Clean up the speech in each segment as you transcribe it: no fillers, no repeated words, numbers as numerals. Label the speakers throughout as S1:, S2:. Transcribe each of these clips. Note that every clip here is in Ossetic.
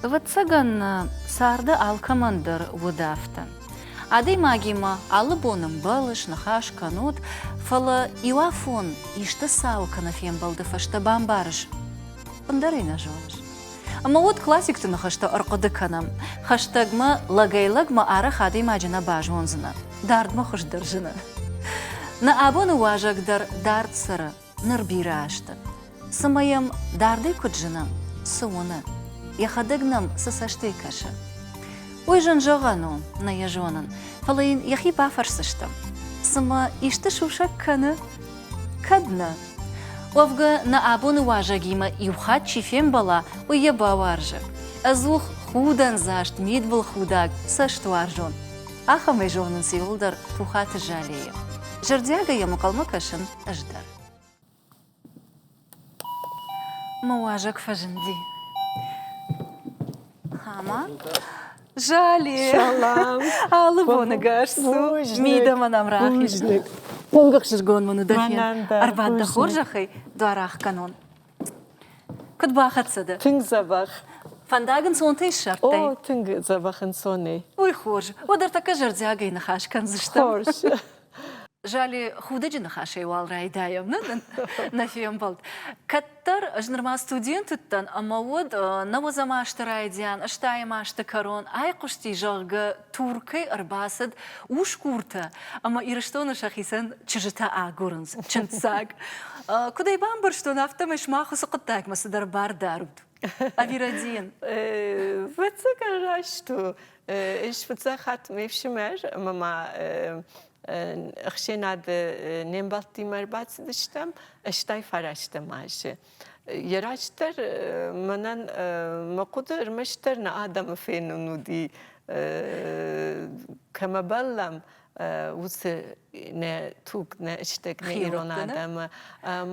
S1: Ӕвӕццӕгӕн, царды алкӕмӕн дӕр уыд афтӕ. Адӕймагимӕ алы бон ӕмбӕлыс, ныхас кӕнут, фӕлӕ иуафон исты цау кӕнӕ фембӕлды фӕстӕ бамбарыс, ӕндӕр ӕй нӕ зоныс. Ӕмӕ уӕд классикты ныхӕстӕ ӕрхъуыды кӕнӕм. Хӕстӕгмӕ, лӕгӕй-лӕгмӕ арӕх адӕймаджы нӕ базондзынӕ, дардмӕ хуыздӕр зыны. Нӕ абоны уазӕг дӕр дард цӕры, ныр бирӕ азты. Цымӕ йӕм дардӕй куыд зыны, цы уыны, йӕхӕдӕг нӕм цы цӕстӕй кӕсы? Уый зын зӕгъӕн у, нӕ йӕ зонын, фӕлӕ йын йӕхи бафӕрсдзыстӕм. Цымӕ исты сусӕг кӕны? Кӕд нӕ. Уӕвгӕ, нӕ абоны уазӕгимӕ иу хатт чи фембӕла, уый йӕ бауарзы. Ӕдзух худӕндзаст, мидбылхудаг, цӕстуарзон. Ахӕмӕй зонынц иууылдӕр Пухаты Залейы. Зӕрдиагӕй йӕм ӕнхъӕлмӕ кӕсын ӕз дӕр. Мӕ уазӕг фӕзынди. Ӕмӕ Жале!
S2: Салам!
S1: Алы боны гӕс цу, мидӕмӕ нӕм рахиз. Тынг ӕхсызгон мын у дӕ фенд. Ӕрбад дӕ хорзӕхӕй, дуар ӕхгӕнон. Куыд бахӕццӕ дӕ?
S2: Тынг дзӕбӕх.
S1: Фӕндаг ӕнцонтӕй ссардтай?
S2: О, тынг дзӕбӕх ӕнцонӕй.
S1: Уый хорз. Уӕд ӕртӕккӕ зӕрдиагӕй ныхас кӕндзыстӕм.
S2: Хорз.
S1: Жале, худӕджы ныхасӕй уал райдайӕм нӕ фембӕлд. Кӕддӕр ӕз нырма студент уыдтӕн ӕмӕ уӕд нӕуӕдзӕм азты райдиан, ӕстайӕм азты кӕрон айхъуысти, зӕгъгӕ, Туркӕй ӕрбацыд усгуртӕ ӕмӕ Ирыстоны сӕхицӕн чызджытӕ агурынц, чындздзаг. Куыд ӕй бамбӕрстон, афтӕмӕй сымах уыцы хъуыддагмӕ цыдӕр бар дарут. Ӕви рӕдийын?
S2: Ӕвӕццӕгӕн раст у. Ӕз фыццаг хатт ме фсымӕр ӕмӕ ма ӕхсӕнады не мбӕлттимӕ ӕрбацыдыстӕм 89 азы. Йӕ растдӕр мӕнӕн мӕ хъуыды ӕрмӕстдӕр нӕ адӕмы фенын уыди, кӕмӕ бӕллӕм, уыцы нӕ туг, нӕ стӕг, нӕ ирон адӕмы.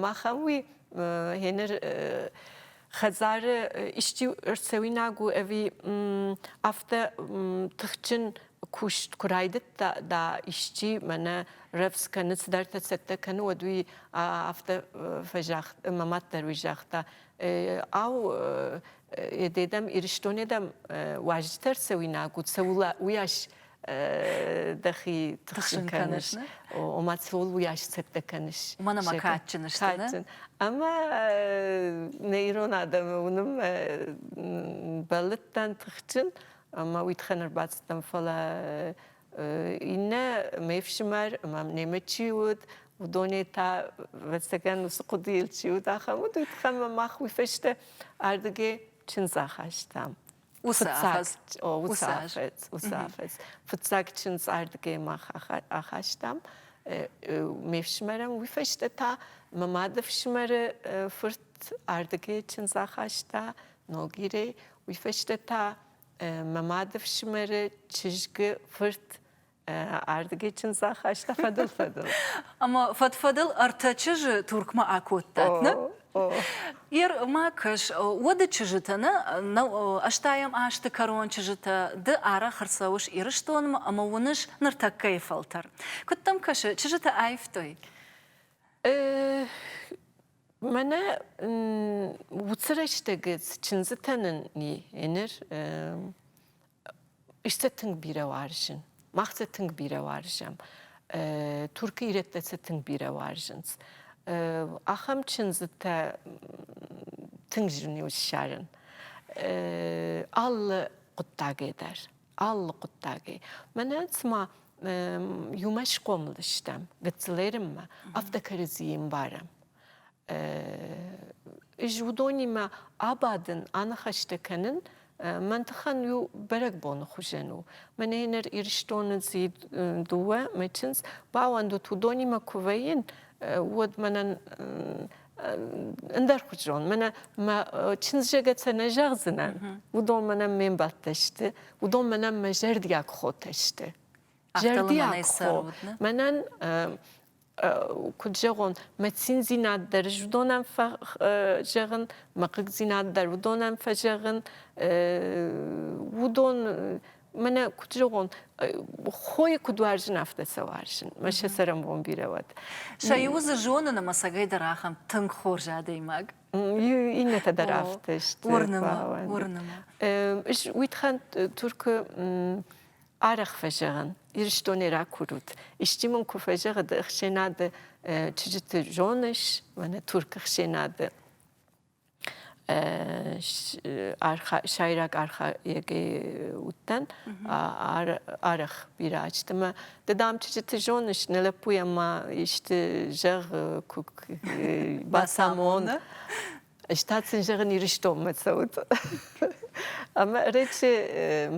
S2: Махӕн уый гъеныр хӕдзары исчи ӕрцӕуинаг у ӕви афтӕ тыхджын куыст куы райдыдта да исчи мӕнӕ рӕвдз кӕны, цыдӕртӕ цӕттӕ кӕны, уӕд уый афтӕ фӕзагъ мӕ мад дӕр уый загъта, ау, дедӕм Ирыстонӕй дӕм уазджытӕ ӕрцӕуинаг у, цӕуыл уыйас дӕхи тыхсын кӕныс, ома цӕуыл уыйас цӕттӕ кӕныс.
S1: Уымӕн ӕмӕ кадджын сты,
S2: Кадджын. Ӕмӕ нӕ ирон адӕмы уынынмӕ бӕллыдтӕн тыхджын, ӕмӕ уый тыххӕн ӕрбацыдтӕн, фӕлӕ иннӕ ме фсымӕр ӕмӕ немӕ чи уыд, уыдонӕй та, ӕвӕццӕгӕн, уыцы хъуыдыйыл чи уыд, ахӕм уыд, уый тыххӕн ӕмӕ мах уый фӕстӕ ардыгӕй чындз ахастам.
S1: Уыцы афӕдз.
S2: Уыцы афӕдз, уыцы афӕдз. Фыццаг чындз ардыгӕй мах ахастам ме фсымӕрӕн, уый фӕстӕ та мӕ мады фсымӕры фырт ардыгӕй чындз ахаста Ногирӕй, уый фӕстӕ та мӕ мады фсымӕры чызгы фырт ардыгӕй чындз ахаста фӕдыл-фӕдыл.
S1: Ӕмӕ фӕд-фӕдыл ӕртӕ чызджы Туркмӕ акодтат, нӕ? Ер ма кӕс, уӕды чызджытӕ, нӕ, ӕстайӕм азты кӕрон чызджытӕ, ды арӕх ӕрцӕуыс Ирыстонмӕ ӕмӕ уыныс ныртӕккӕйы фӕлтӕр. Куыд дӕм кӕсы, чызджытӕ аивтой?
S2: Мӕнӕ уыцы рӕстӕг чындзытӕ нын ныр Ис сӕ тынг бирӕ уарзын. Мах сӕ тынг бирӕ уарзӕм. Туркы ирӕттӕ сӕ тынг бирӕ уарзынц. Ахӕм чындзытӕ тынг зын у ссарын. Алы хъуыддагӕй дӕр, алы хъуыддагӕй. Мӕнӕ цыма иумӕ схъомыл стӕм, гыццыл ӕрыммӕ, афтӕ кӕрӕдзийы ӕмбарӕм. Ӕз уыдонимӕ абадын, аныхӕстӕ кӕнын мӕн тыххӕн иу бӕрӕгбоны хуызӕн у. Мӕнӕ ныр Ирыстоны дыууӕ мӕ чындз бауӕндут, уыдонимӕ куы вӕййын, уӕд мӕнӕн ӕндӕрхуызон. Мӕнӕ мӕ чындз зӕгъгӕ сӕ нӕ зӕгъдзынӕн. Уыдон мӕнӕн ме мбӕлттӕ сты, уыдон мӕнӕн мӕ зӕрдиаг хотӕ сты. Зӕрдиаг хо. Мӕнӕн куыд зӕгъон, мӕ циндзинад дӕр ӕз уыдонӕн фӕзӕгъын, мӕ хъыгдзинад дӕр уыдонӕн фӕзӕгъын. Уыдон Мӕнӕ куыд зӕгъон, хойы куыд уарзын, афтӕ сӕ уарзын. Мӕ сӕ цӕрӕнбон бирӕ уӕд.
S1: Сӕ иуы дзы зонын ӕмӕ цӕгӕй дӕр ахӕм тынг хорз адӕймаг.
S2: Иннӕтӕ дӕр афтӕ сты.
S1: Уырны мӕ, уырны мӕ.
S2: Уый тыххӕн Туркы арӕх фӕзӕгъын, Ирыстонӕй ракурут. Исчи мын куы фӕзӕгъы, ды ӕхсӕнады чызджыты зоныс, мӕнӕ Туркы ӕхсӕнады сӕйраг архайӕгӕй уыдтӕн арӕх бирӕ азты ӕмӕ ды, дам, чызджыты зоныс, нӕ лӕппуйӕн ма исты зӕгъ, куы бацамон. Ӕз та сын зӕгъын, Ирыстонмӕ цӕут. Ӕмӕ ӕрӕджы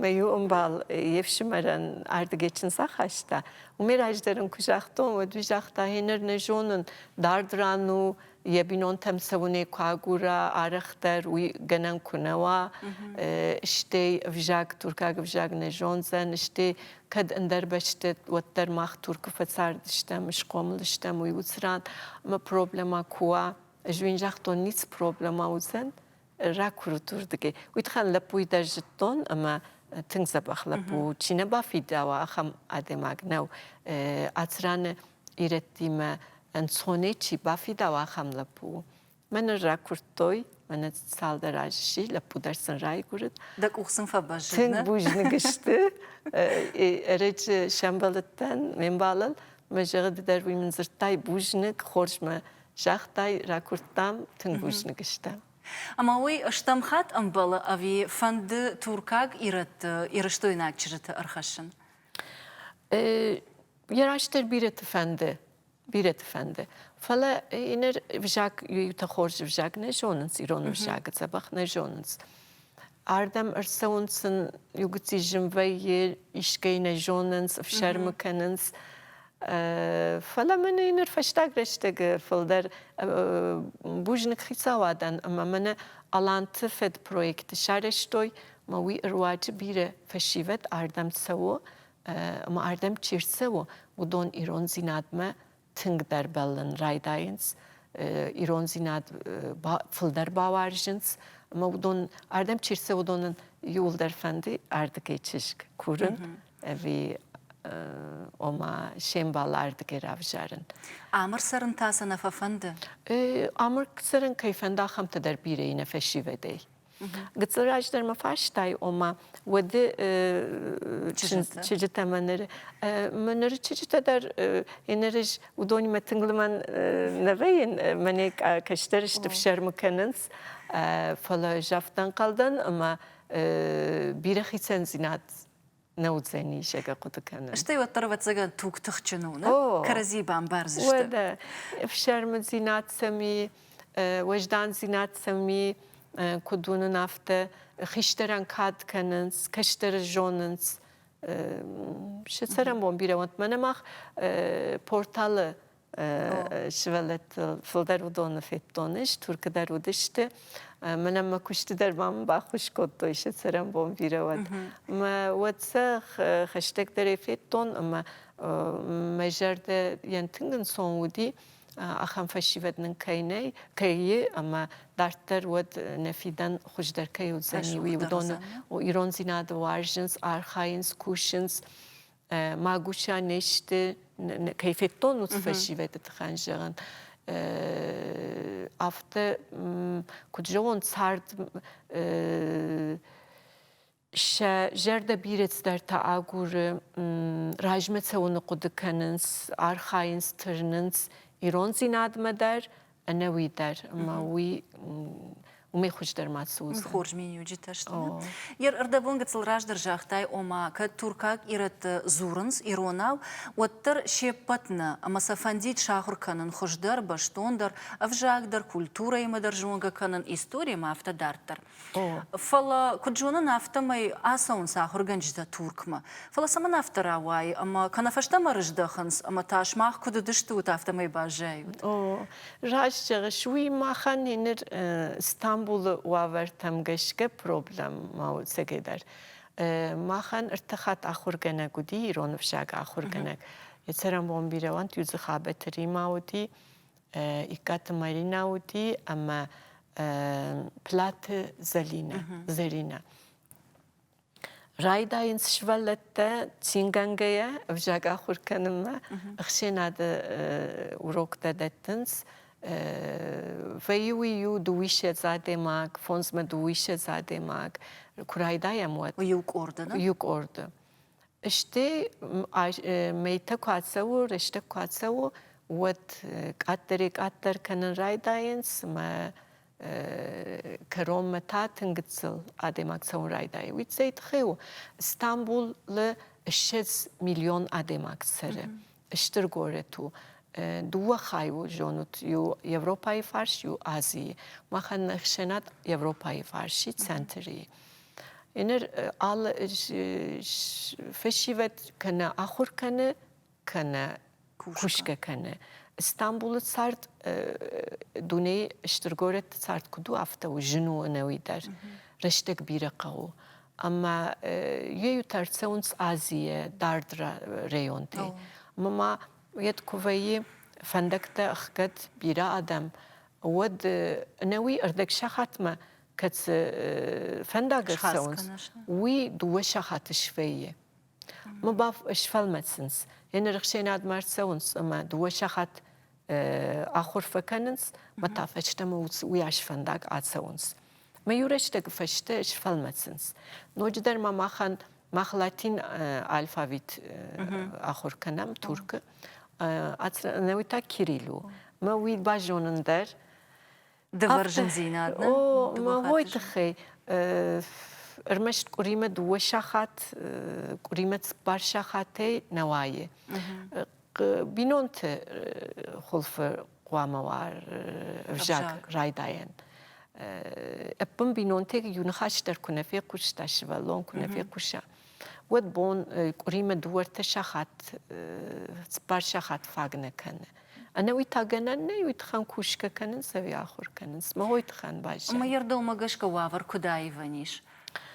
S2: мӕ иу ӕмбал йе фсымӕрӕн ардыгӕй чындз ахаста. Уымӕй раздӕр ын куы загътон, уӕд уый загъта, гъеныр нӕ зонын, дард ран у, йӕ бинонтӕм цӕуынӕй куы агура арӕхдӕр, уый гӕнӕн куы нӕ уа, стӕй ӕвзаг, туркаг ӕвзаг нӕ зондзӕн, стӕй кӕд ӕндӕр бӕсты, уӕддӕр мах Туркы фӕцардыстӕм, схъомыл стӕм, уый уыцы ран ӕмӕ проблемӕ куы уа, ӕз уын загътон, ницы проблемӕ уыдзӕн, ракурут уырдыгӕй. Уый тыххӕн лӕппуйы дӕр зыдтон ӕмӕ тынг дзӕбӕх лӕппу, чи нӕ бафидауа, ахӕм адӕймаг нӕу. Ацы раны ирӕттимӕ ӕнцонӕй чи бафидауа, ахӕм лӕппу у. Мӕнӕ ракуырдтой, мӕнӕ цалдӕр азы сси, лӕппу дӕр сын райгуырд.
S1: Дӕ къух сын фӕбӕззыд,
S2: Тынг бузныг сты. Ӕрӕджы сӕмбӕлдтӕн ме мбалыл. Мӕ зӕгъы, ды дӕр уый мын дзырдтай, бузныг, хорз мӕ загътай, ракуырдтам, тынг бузныг стӕм.
S1: Ӕмӕ уый стӕм хатт ӕмбӕлы ӕви фӕнды туркаг ирӕтты ирыстойнаг чызджыты ӕрхӕссын?
S2: Йӕ растдӕр бирӕты фӕнды, бирӕты фӕнды. Фӕлӕ иннӕ ӕвзаг, иутӕ хорз ӕвзаг нӕ зонынц, ирон ӕвзаг дзӕбӕх нӕ зонынц. Ардӕм ӕрцӕуынц сын иугыцци зын вӕййы, искӕй нӕ зонынц, ӕфсӕрмы кӕнынц. Фӕлӕ мӕнӕ ныр фӕстаг рӕстӕг фылдӕр бузныг хицауадӕн ӕмӕ мӕнӕ Аланты фӕдпроекты сарӕзтой, ӕмӕ уый руаджы бирӕ фӕсивӕд ардӕм цӕуы ӕмӕ ардӕм чи рцӕуы, уыдон ирондзинадмӕ тынгдӕр бӕллын райдайынц, ирондзинад фылдӕр бауарзынц ӕмӕ уыдон ардӕм чи рцӕуы, уыдонӕн иууылдӕр фӕнды ардыгӕй чызг курын ӕви ома се мбал ардыгӕй равзарын.
S1: Ам ӕрцӕрын та сӕ нӕ фӕфӕнды?
S2: Ам ӕрцӕрын кӕй фӕнды, ахӕмтӕ дӕр бирӕ и нӕ фӕсивӕдӕй. Гыццыл раздӕр мӕ фарстай, ома уӕды чызджытӕ мӕ ныры мӕ ныры чызджытӕ дӕр ныр ӕз уыдонимӕ тынг лымӕн нӕ вӕййын, мӕнӕ кӕстӕр сты, фсӕрмы кӕнынц, фӕлӕ ӕз афтӕ ӕнхъӕл дӕн, ӕмӕ бирӕ хицӕндзинад нӕ уыдзӕни зӕгъгӕ хъуыды кӕнын.
S1: Стӕй уӕддӕр, ӕвӕццӕгӕн, туг тыхджын у, нӕ? Кӕрӕдзийы бамбардзысты.
S2: Уӕдӕ, ӕфсӕрмыдзинад сӕм и, уӕздандзинад сӕм и, куыд уынын, афтӕ хистӕрӕн кад кӕнынц, кӕстӕры зонынц. Сӕ цӕрӕнбон бирӕ уӕнт. Мӕнӕ мах порталы сывӕллӕттыл фылдӕр уыдоны федтон ис, Туркы дӕр уыдысты. Мӕнӕн мӕ куысты дӕр ма мын баххуыс кодтой сӕ цӕрӕнбон бирӕ уӕд. Мӕ уӕд сӕ хӕстӕгдӕрӕй федтон ӕмӕ мӕ зӕрдӕ йӕн тынг ӕнцон уыди, ахӕм фӕсивӕд нын кӕй нӕй, кӕй и, ӕмӕ дарддӕр уӕд нӕ фидӕн хуыздӕр кӕй уыдзӕни, уый уыдоны ирондзинады уарзынц, архайынц, кусынц. Магуса не сты, кӕй федтон, уыцы фӕсивӕды тыххӕн зӕгъын. Афтӕ, куыд зӕгъон, цард сӕ зӕрдӕ бирӕ цыдӕртӕ агуры, размӕ цӕуыны хъуыды кӕнынц, архайынц, тырнынц ирондзинадмӕ дӕр, ӕнӕуи дӕр ӕмӕ уый уымӕй хуыздӕр ма цы уыдзӕн.
S1: Хорз миниуджытӕ сты. Йе рдӕбон гыццыл раздӕр загътай, ома кӕд туркаг ирӕттӕ дзурынц иронау, уӕддӕр се ппӕт нӕ, ӕмӕ сӕ фӕндид сахуыр кӕнын хуыздӕр, бӕстондӕр, ӕвзаг дӕр, культурӕимӕ дӕр зонгӕ кӕнын, историимӕ афтӕ дарддӕр. Фӕлӕ, куыд зонын, афтӕмӕй ацӕуынц ахуыргӕнджытӕ Туркмӕ. Фӕлӕ цӕмӕн афтӕ рауайы, ӕмӕ кӕнӕ фӕстӕмӕ рыздӕхынц, ӕмӕ та сымах куыд уыдыстут, афтӕмӕй баззайут?
S2: О, раст зӕгъыс, уый махӕн ныр Стамбулы уавӕртӕм гӕсгӕ проблемӕ у ӕцӕгӕйдӕр. Махӕн ӕртӕ хатт ахуыргӕнӕг уыди, ирон ӕвзаг ахуыргӕнӕг. Йӕ цӕрӕнбон бирӕ уӕнт, иу дзы Хабӕты Римӕ уыди, Иккаты Маринӕ уыди ӕмӕ Платы Зӕлинӕ. Зӕринӕ. Райдайынц сывӕллӕттӕ цингӕнгӕйӕ ӕвзаг ахуыр кӕнынмӕ, ӕхсӕнады уроктӕ дӕттынц. Вӕййы уый иу дыууиссӕдз адӕймаг, фондзмӕ дыууиссӕдз адӕймаг. Куы райдайӕм, уӕд.
S1: Иу къорды, нӕ?
S2: Иу къорды. Стӕй мӕйтӕ куы ацӕуы, рӕстӕг куы ацӕуы, уӕд къаддӕрӕй-къаддӕр кӕнын райдайынц ӕмӕ кӕронмӕ та тынг гыццыл адӕймаг цӕуын райдайы. Уый цӕй тыххӕй у? Стамбулы 20 миллион адӕймаг цӕры. Стыр горӕт у. Дыууӕ хай у, зонут, иу Европӕйы фарс, иу Азийы. Махӕн нӕ ӕхсӕнад Европӕйы фарси, центры. Ныр алы фӕсивӕд кӕнӕ ахуыр кӕны, кӕнӕ кусгӕ кӕны. Стамбулы цард дунейы стыр горӕтты цард куыд у, афтӕ у, зын у ӕнӕуи дӕр. Рӕстӕг бирӕ хъӕуы. Ӕмӕ йе иутӕ ӕрцӕуынц Азийӕ дард районтӕй. Ӕмӕ ма уӕд куы вӕййы фӕндӕгтӕ ӕхгӕд бирӕ адӕм, уӕд ӕнӕуи ӕрдӕг сахатмӕ кӕд цы фӕндаг ӕрцӕуынц, уый дыууӕ сахаты свӕййы. Мӕ сфӕлмӕцынц. Еныр ӕхсӕнадмӕ ӕрцӕуынц ӕмӕ дыууӕ сахат ахуыр фӕкӕнынц, мӕ та фӕстӕмӕ уыйас фӕндаг ацӕуынц. Мӕ иу рӕстӕг фӕстӕ сфӕлмӕцынц. Ноджыдӕр ма махӕн мах латин алфавит ахуыр кӕнӕм Туркы. Ӕнӕуи та Кирилл у. Мӕ уый базонын дӕр
S1: Дывӕр зындзинад, нӕ?
S2: О, мӕ уой тыххӕй ӕрмӕст къуыримӕ дыууӕ сахат, къуыримӕ цыппар сахатӕй нӕ уайы. Бинонты хуылфы хъуамӕ уа ӕвзаг райдайӕн. Ӕппын бинонтӕй иу ныхас дӕр куы нӕ фехъуыста, сывӕллон куы нӕ фехъуса, уӕд бон къуыримӕ дыууӕ-ӕртӕ сахат, цыппар сахат фаг нӕ кӕны. Ӕнӕуый та гӕнӕн нӕй, уый тыххӕн кусгӕ кӕнынц ӕви ахуыр кӕнынц. Мӕ уый тыххӕн баззад.
S1: Ӕмӕ йе рдоммӕ гӕсгӕ уавӕр куыд аивӕн ис?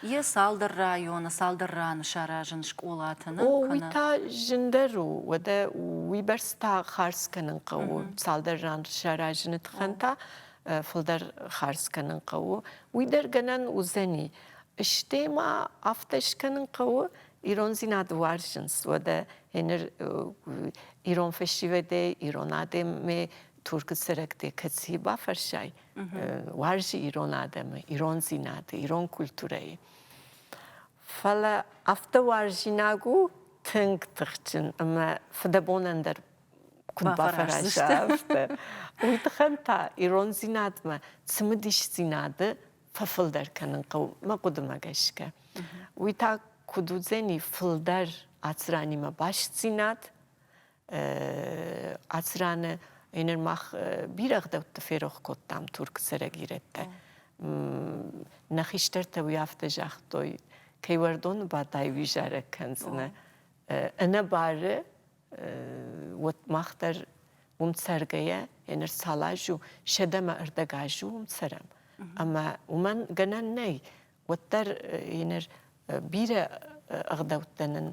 S1: Йе цалдӕр районы, цалдӕр раны саразын скъолаты нӕ?
S2: О, уый та зындӕр у. Уӕдӕ уыйбӕрц та хардз кӕнын хъӕуы. Цалдӕр ран саразыны тыххӕн та фылдӕр хардз кӕнын хъӕуы. Уый дӕр гӕнӕн уыдзӕни. Стӕй ма афтӕ скӕнын хъӕуы, ирондзинад уарзынц. Уӕдӕ ныр ирон фӕсивӕдӕй, ирон адӕммӕ Туркы цӕрӕгтӕ кӕцыйы бафӕрсай, уарзы ирон адӕмы, ирондзинады, ирон культурӕйы. Фӕлӕ афтӕ уарзинаг у тынг тыхджын ӕмӕ фыдӕбонӕн дӕр куыд бафӕраза, афтӕ. Уый тыххӕн та ирондзинадмӕ цымыдисдзинады фӕфылдӕр кӕнын хъӕуы, мӕ хъуыдымӕ гӕсгӕ. Уый та куыд уыдзӕни фылдӕр ацыранимӕ бастдзинад, ацыраны ныр мах бирӕ ӕгъдӕутты ферох кодтам турк цӕрӕг ирӕттӕ. Нӕ хистӕртӕ уый афтӕ загътой, кӕй уӕрдоны бадай, уый зарӕг кӕндзынӕ. Ӕнӕбары уӕд мах дӕр уым цӕргӕйӕ, ныр цал аз у, сӕдӕмӕ ӕрдӕг аз у уым цӕрӕм. Ӕмӕ уымӕн гӕнӕн нӕй, уӕддӕр ныр бирӕ ӕгъдӕуттӕ нын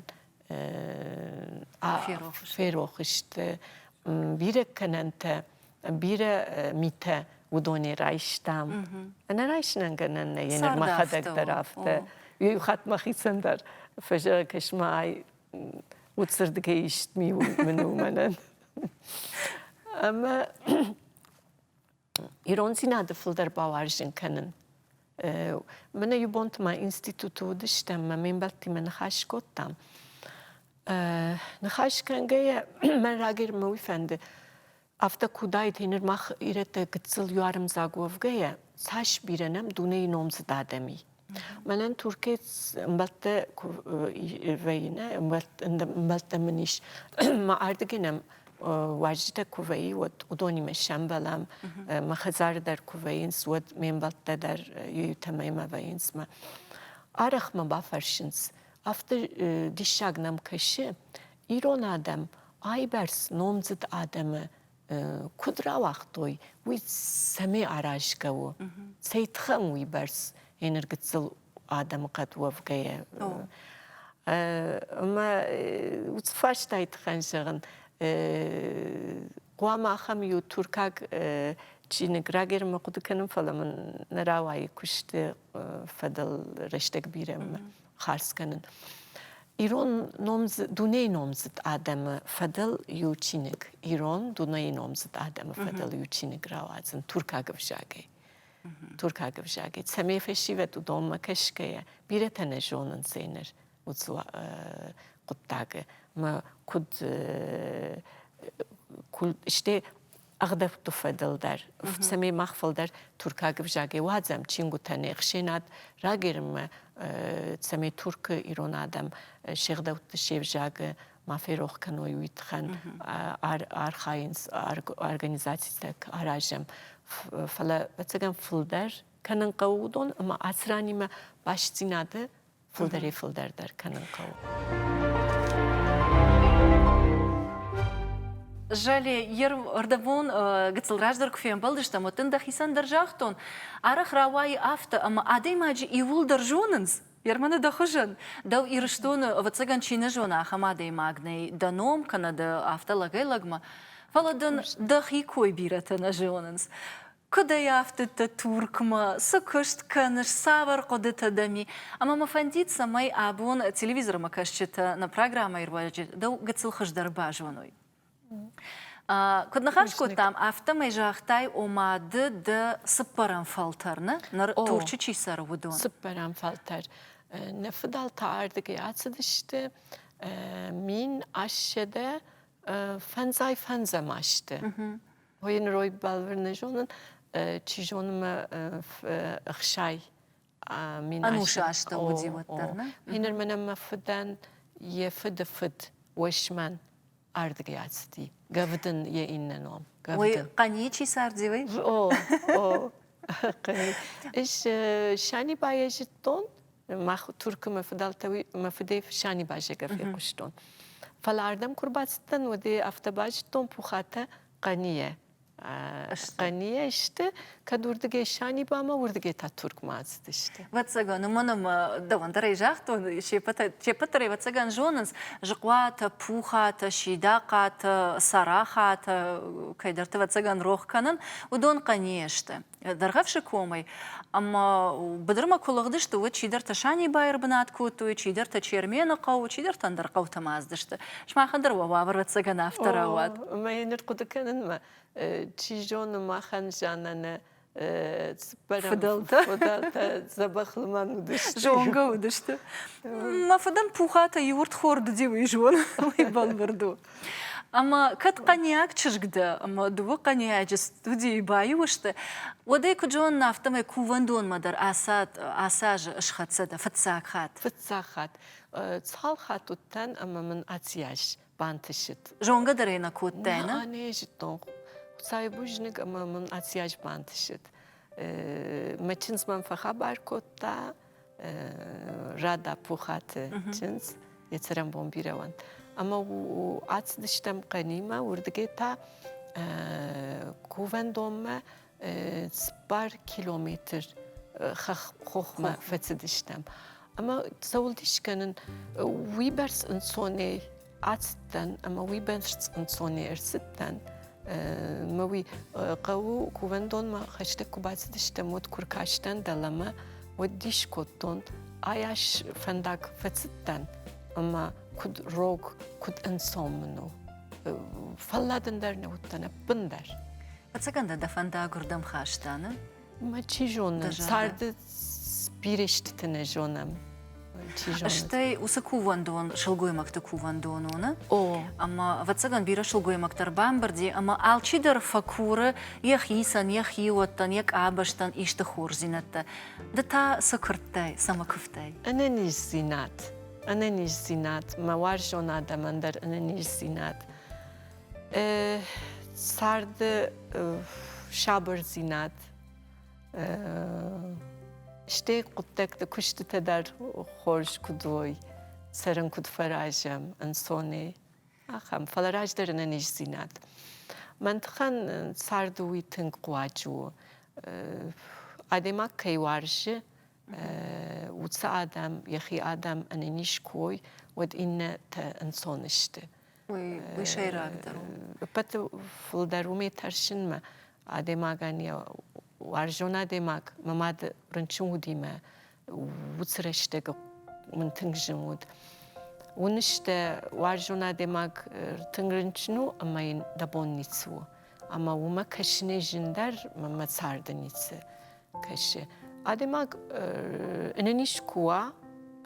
S2: ферох сты, бирӕ кӕнӕнтӕ, бирӕ митӕ уыдонӕй райстам. Ӕнӕ райсынӕн гӕнӕн нӕй, ныр мӕхӕдӕг дӕр афтӕ. Иу хатт мӕхицӕн дӕр фӕзӕгъы, кӕс-ма, ай уыцырдыгӕй ист ми мын у мӕнӕн. Ӕмӕ ирондзинады фылдӕр бауарзын кӕнын. Мӕнӕ иу бонты ма институты уыдыстӕм, мӕ ме мбӕлттимӕ ныхас кодтам. Ныхас кӕнгӕйӕ мӕн рагӕй мӕ уый фӕнды, афтӕ куы уыдаид, ныр мах ирӕттӕ гыццыл юарымдзаг уӕвгӕйӕ, цас бирӕ нӕм дунейы номдзыд адӕм и. Мӕнӕн Туркӕй ӕмбӕлттӕ куы вӕййы, нӕ ӕмбӕлттӕ мын ис, мӕ ардыгӕй нӕм уазджытӕ куы вӕййы, уӕд уыдонимӕ сӕмбӕлӕм. Мӕ хӕдзары дӕр куы вӕййынц, уӕд ме мбӕлттӕ дӕр иутӕ мӕмӕ вӕййынц. Мӕ арӕх мӕ бафӕрсынц, афтӕ диссаг нӕм кӕсы, ирон адӕм айбӕрц номдзыд адӕмы куыд рауагътой, уый цӕмӕй аразгӕ у? Цӕй тыххӕн уыйбӕрц еныр гыццыл адӕмыхъӕд уӕвгӕйӕ? Ӕмӕ уыцы фарстайы тыххӕн зӕгъын, хъуамӕ ахӕм иу туркаг чиныг рагӕрмӕ хъуыды кӕнын, фӕлӕ мын нӕ рауайы куысты фӕдыл рӕстӕг бирӕ. хардз кӕнын. Ирон номдзыд, дунейы номдзыд адӕмы фӕдыл иу чиныг, ирон дунейы номдзыд адӕмы фӕдыл иу чиныг рауадзын туркаг ӕвзагӕй. Туркаг ӕвзагӕй. Цӕмӕй фӕсивӕд уыдонмӕ кӕсгӕйӕ, бирӕтӕ нӕ зонынц ныр уыцы хъуыддагы. Мӕ куыд стӕй ӕгъдӕутты фӕдыл дӕр, цӕмӕй мах фылдӕр туркаг ӕвзагӕй уадзӕм чингуытӕ, не хсӕнад рагерынмӕ, цӕмӕй Туркы ирон адӕм се гъдӕутты се взагы ма ферох кӕной, уый тыххӕн архайынц организацитӕ аразӕм. Фӕлӕ, ӕцӕгӕн, фылдӕр кӕнын хъӕуы уыдон ӕмӕ ацы ранимӕ бастдзинады фылдӕрӕй-фылдӕр дӕр кӕнын хъӕуы.
S1: Жале, ӕрдӕбон гыццыл раздӕр куы фембӕлдыстӕм, уӕд дын дӕхицӕн дӕр загътон, арӕх рауайы афтӕ, ӕмӕ адӕймаджы иууылдӕр зонынц, Ерманы дӕ хуызӕн, дӕу Ирыстоны, ӕвӕццӕгӕн, чи нӕ зоны, ахӕм адӕймаг нӕй, дӕ ном кӕнӕ дӕ афтӕ лӕгӕй-лӕгмӕ, фӕлӕ дын дӕхи кой бирӕтӕ нӕ зонынц. Куыдӕй афтыдтӕ Туркмӕ, цы куыст кӕныс, цавӕр хъуыдытӕ дӕм и? Ӕмӕ мӕ фӕндид, цӕмӕй абон телевизормӕ кӕсджытӕ нӕ программӕйы руаджы дӕу гыццыл хуыздӕр базоной. Куыд ныхас кодтам, афтӕмӕй загътай, ома ды дӕ цыппӕрӕм фӕлтӕр, нӕ? Ныр Турчы чи цӕры, уыдон.
S2: Цыппӕрӕм фӕлтӕр. Нӕ фыдӕлтӕ ардыгӕй ацыдысты 1855 азты. Ой, нырой бӕлвырд нӕ зонын, чи зоны мӕ ӕхсай мин
S1: Ӕнусы астӕу уыди уӕддӕр, нӕ?
S2: Ныр мӕнӕ мӕ фыдӕн йӕ фыды фыд Уӕсмӕн ардыгӕй ацыди. Гӕвдын йӕ иннӕ ном.
S1: Уый Хъӕнийы чи царди, уый?
S2: О, о, Хъӕни. Ӕз Санибайӕ зыдтон, мах Туркы мӕ фыдӕлтӕ мӕ фыдӕй Санибазӕгӕ фехъуыстон. Фӕлӕ ардӕм куы рбацыдтӕн, уӕд афтӕ базыдтон Пухатӕ Хъӕнийӕ. Хъӕнийӕ сты, кӕд уырдыгӕй Санибамӕ, уырдыгӕй та Туркмӕ ацыдысты.
S1: Ӕвӕццӕгӕн, уымӕн ӕмӕ дӕуӕн дӕр ӕй загътон, се ппӕт дӕр ӕвӕццӕгӕн зонынц, Зыхъуатӕ, Пухатӕ, Сидахъатӕ, Царахатӕ, кӕйдӕрты ӕвӕццӕгӕн рох кӕнын, уыдон Хъӕнийӕ сты. Дӕргъӕвсы комӕй ӕмӕ быдырмӕ куы лыгъдысты, уӕд чидӕртӕ Санибайы ӕрбынат кодтой, чидӕртӕ Чермены хъӕуы, чидӕртӕ ӕндӕр хъӕутӕм ацыдысты. Сымахӕн дӕр уӕ уавӕр ӕвӕццӕгӕн афтӕ рауад.
S2: Ӕмӕ йын ӕрхъуыды кӕнынмӕ, чи зоны, махӕн Жаннӕ
S1: фыдӕлтӕ
S2: фыдӕлтӕ дзӕбӕх лымӕн уыдысты.
S1: Зонгӕ уыдысты. Мӕ фыдӕн Пухатӕ иу ӕрдхорд уыди, уый зоны, уый бӕлвырд у. Ӕмӕ кӕд къаниаг чызг дӕ ӕмӕ дыууӕ къаниаджы студийы баиу сты, уӕд ӕй куыд зонын, афтӕмӕй кувӕндонмӕ дӕр ацы азы схӕццӕ дӕ фыццаг хатт.
S2: Фыццаг хатт. Цал хатт уыдтӕн ӕмӕ мын ацыйас бантысыд.
S1: Зонгӕ дӕр ӕй нӕ кодтай, нӕ?
S2: Нӕ зыдтон. Хуыцауы бузныг ӕмӕ мын ацыйас бантысыд. Мӕ чындз мӕм фӕхабар кодта, Рада Пухаты чындз, йӕ цӕрӕнбон бирӕ уӕнт. Ӕмӕ ацыдыстӕм Хъӕнимӕ, уырдыгӕй та кувӕндонмӕ 4 километр хохмӕ фӕцыдыстӕм. Ӕмӕ цӕуыл дис кӕнын, уыйбӕрц ӕнцонӕй ацыдтӕн ӕмӕ уыйбӕрц ӕнцонӕй ӕрцыдтӕн. Мӕ уый хъӕуы кувӕндонмӕ хӕстӕг куы бацыдыстӕм, уӕд куы ркастӕн дӕлӕмӕ, уӕд дис кодтон, ай ас фӕндаг фӕцыдтӕн ӕмӕ куыд рог, куыд ӕнцон мын у. Фӕлладын дӕр нӕ уыдтӕн ӕппындӕр.
S1: Ӕцӕгӕн дӕ дӕ фӕндаг уырдӕм хаста, нӕ?
S2: Мӕ чи зоны, царды бирӕ истытӕ нӕ зонӕм.
S1: Стӕй уыцы кувӕндон сылгоймӕгты кувӕндон у, нӕ? О. Ӕмӕ, ӕвӕццӕгӕн, бирӕ сылгоймӕгтӕ ӕрбамбырди, ӕмӕ алчидӕр фӕкуры йӕхицӕн, йӕ хиуӕттӕн, йӕ къабӕзтӕн исты хорздзинӕдтӕ. Ды та цы куырдтай, цӕмӕ куывтай?
S2: Ӕнӕниздзинад. Ӕнӕниздзинад. Мӕ уарзон адӕмӕн дӕр ӕнӕниздзинад. Царды сабырдзинад, стӕй хъуыддӕгты куыстытӕ дӕр хорз куыд уой, цӕрын куыд фӕразӕм ӕнцонӕй, ахӕм. Фӕлӕ раздӕр ӕнӕниздзинад. Мӕн тыххӕн царды уый тынг хъуаджы у. Адӕймаг кӕй уарзы, уыцы адӕм, йӕхи адӕм ӕнӕниз куы уой, уӕд иннӕтӕ ӕнцон сты.
S1: Уый сӕйрагдӕр у.
S2: Ӕппӕты фылдӕр уымӕй тӕрсынмӕ адӕймагӕн йӕ уарзон адӕймаг, мӕ мад рынчын уыди мӕ уыцы рӕстӕг. мын тынг зын уыд. Уыныс дӕ уарзон адӕймаг тынг рынчын у ӕмӕ йын дӕ бон ницы у. Ӕмӕ уымӕ кӕсынӕй зындӕр мӕ царды ницы кӕсы. Адӕймаг ӕнӕниз куы уа,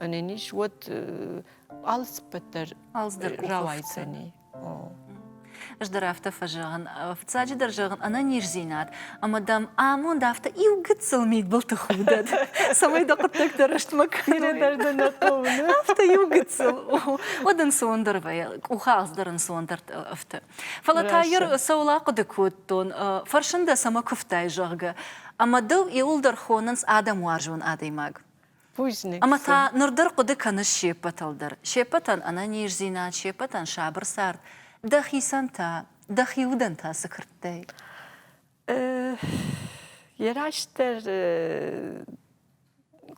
S2: ӕнӕниз, уӕд алцыппӕт дӕр рауайдзӕни.
S1: Ӕз дӕр афтӕ фӕзӕгъын, фыццаджыдӕр зӕгъын ӕнӕниздзинад ӕмӕ дӕм амонд афтӕ иу гыццыл мидбылты худӕд, цӕмӕй дӕ хъуыддӕгтӕ рӕстмӕ кӕной.
S2: дӕр дӕ нӕ хъӕуы.
S1: Афтӕ иу гыццыл. Уӕд ӕнцондӕр вӕййы, къухы алцыдӕр ӕнцондӕр ӕфты. Фӕлӕ та йыр цӕуыл ахъуыды кодтон, фӕрсын дӕ цӕмӕ куывтай, зӕгъгӕ, ӕмӕ дӕу иуылдӕр хонынц адӕмуарзон адӕймаг.
S2: Бузныг.
S1: Ӕмӕ та ныр дӕр хъуыды кӕныс се ппӕтыл дӕр. Се ппӕтӕн ӕнӕниздзинад, се ппӕтӕн сабыр цард. Дӕхицӕн та, дӕхи удӕн та цы куырдтай?
S2: Йӕ растдӕр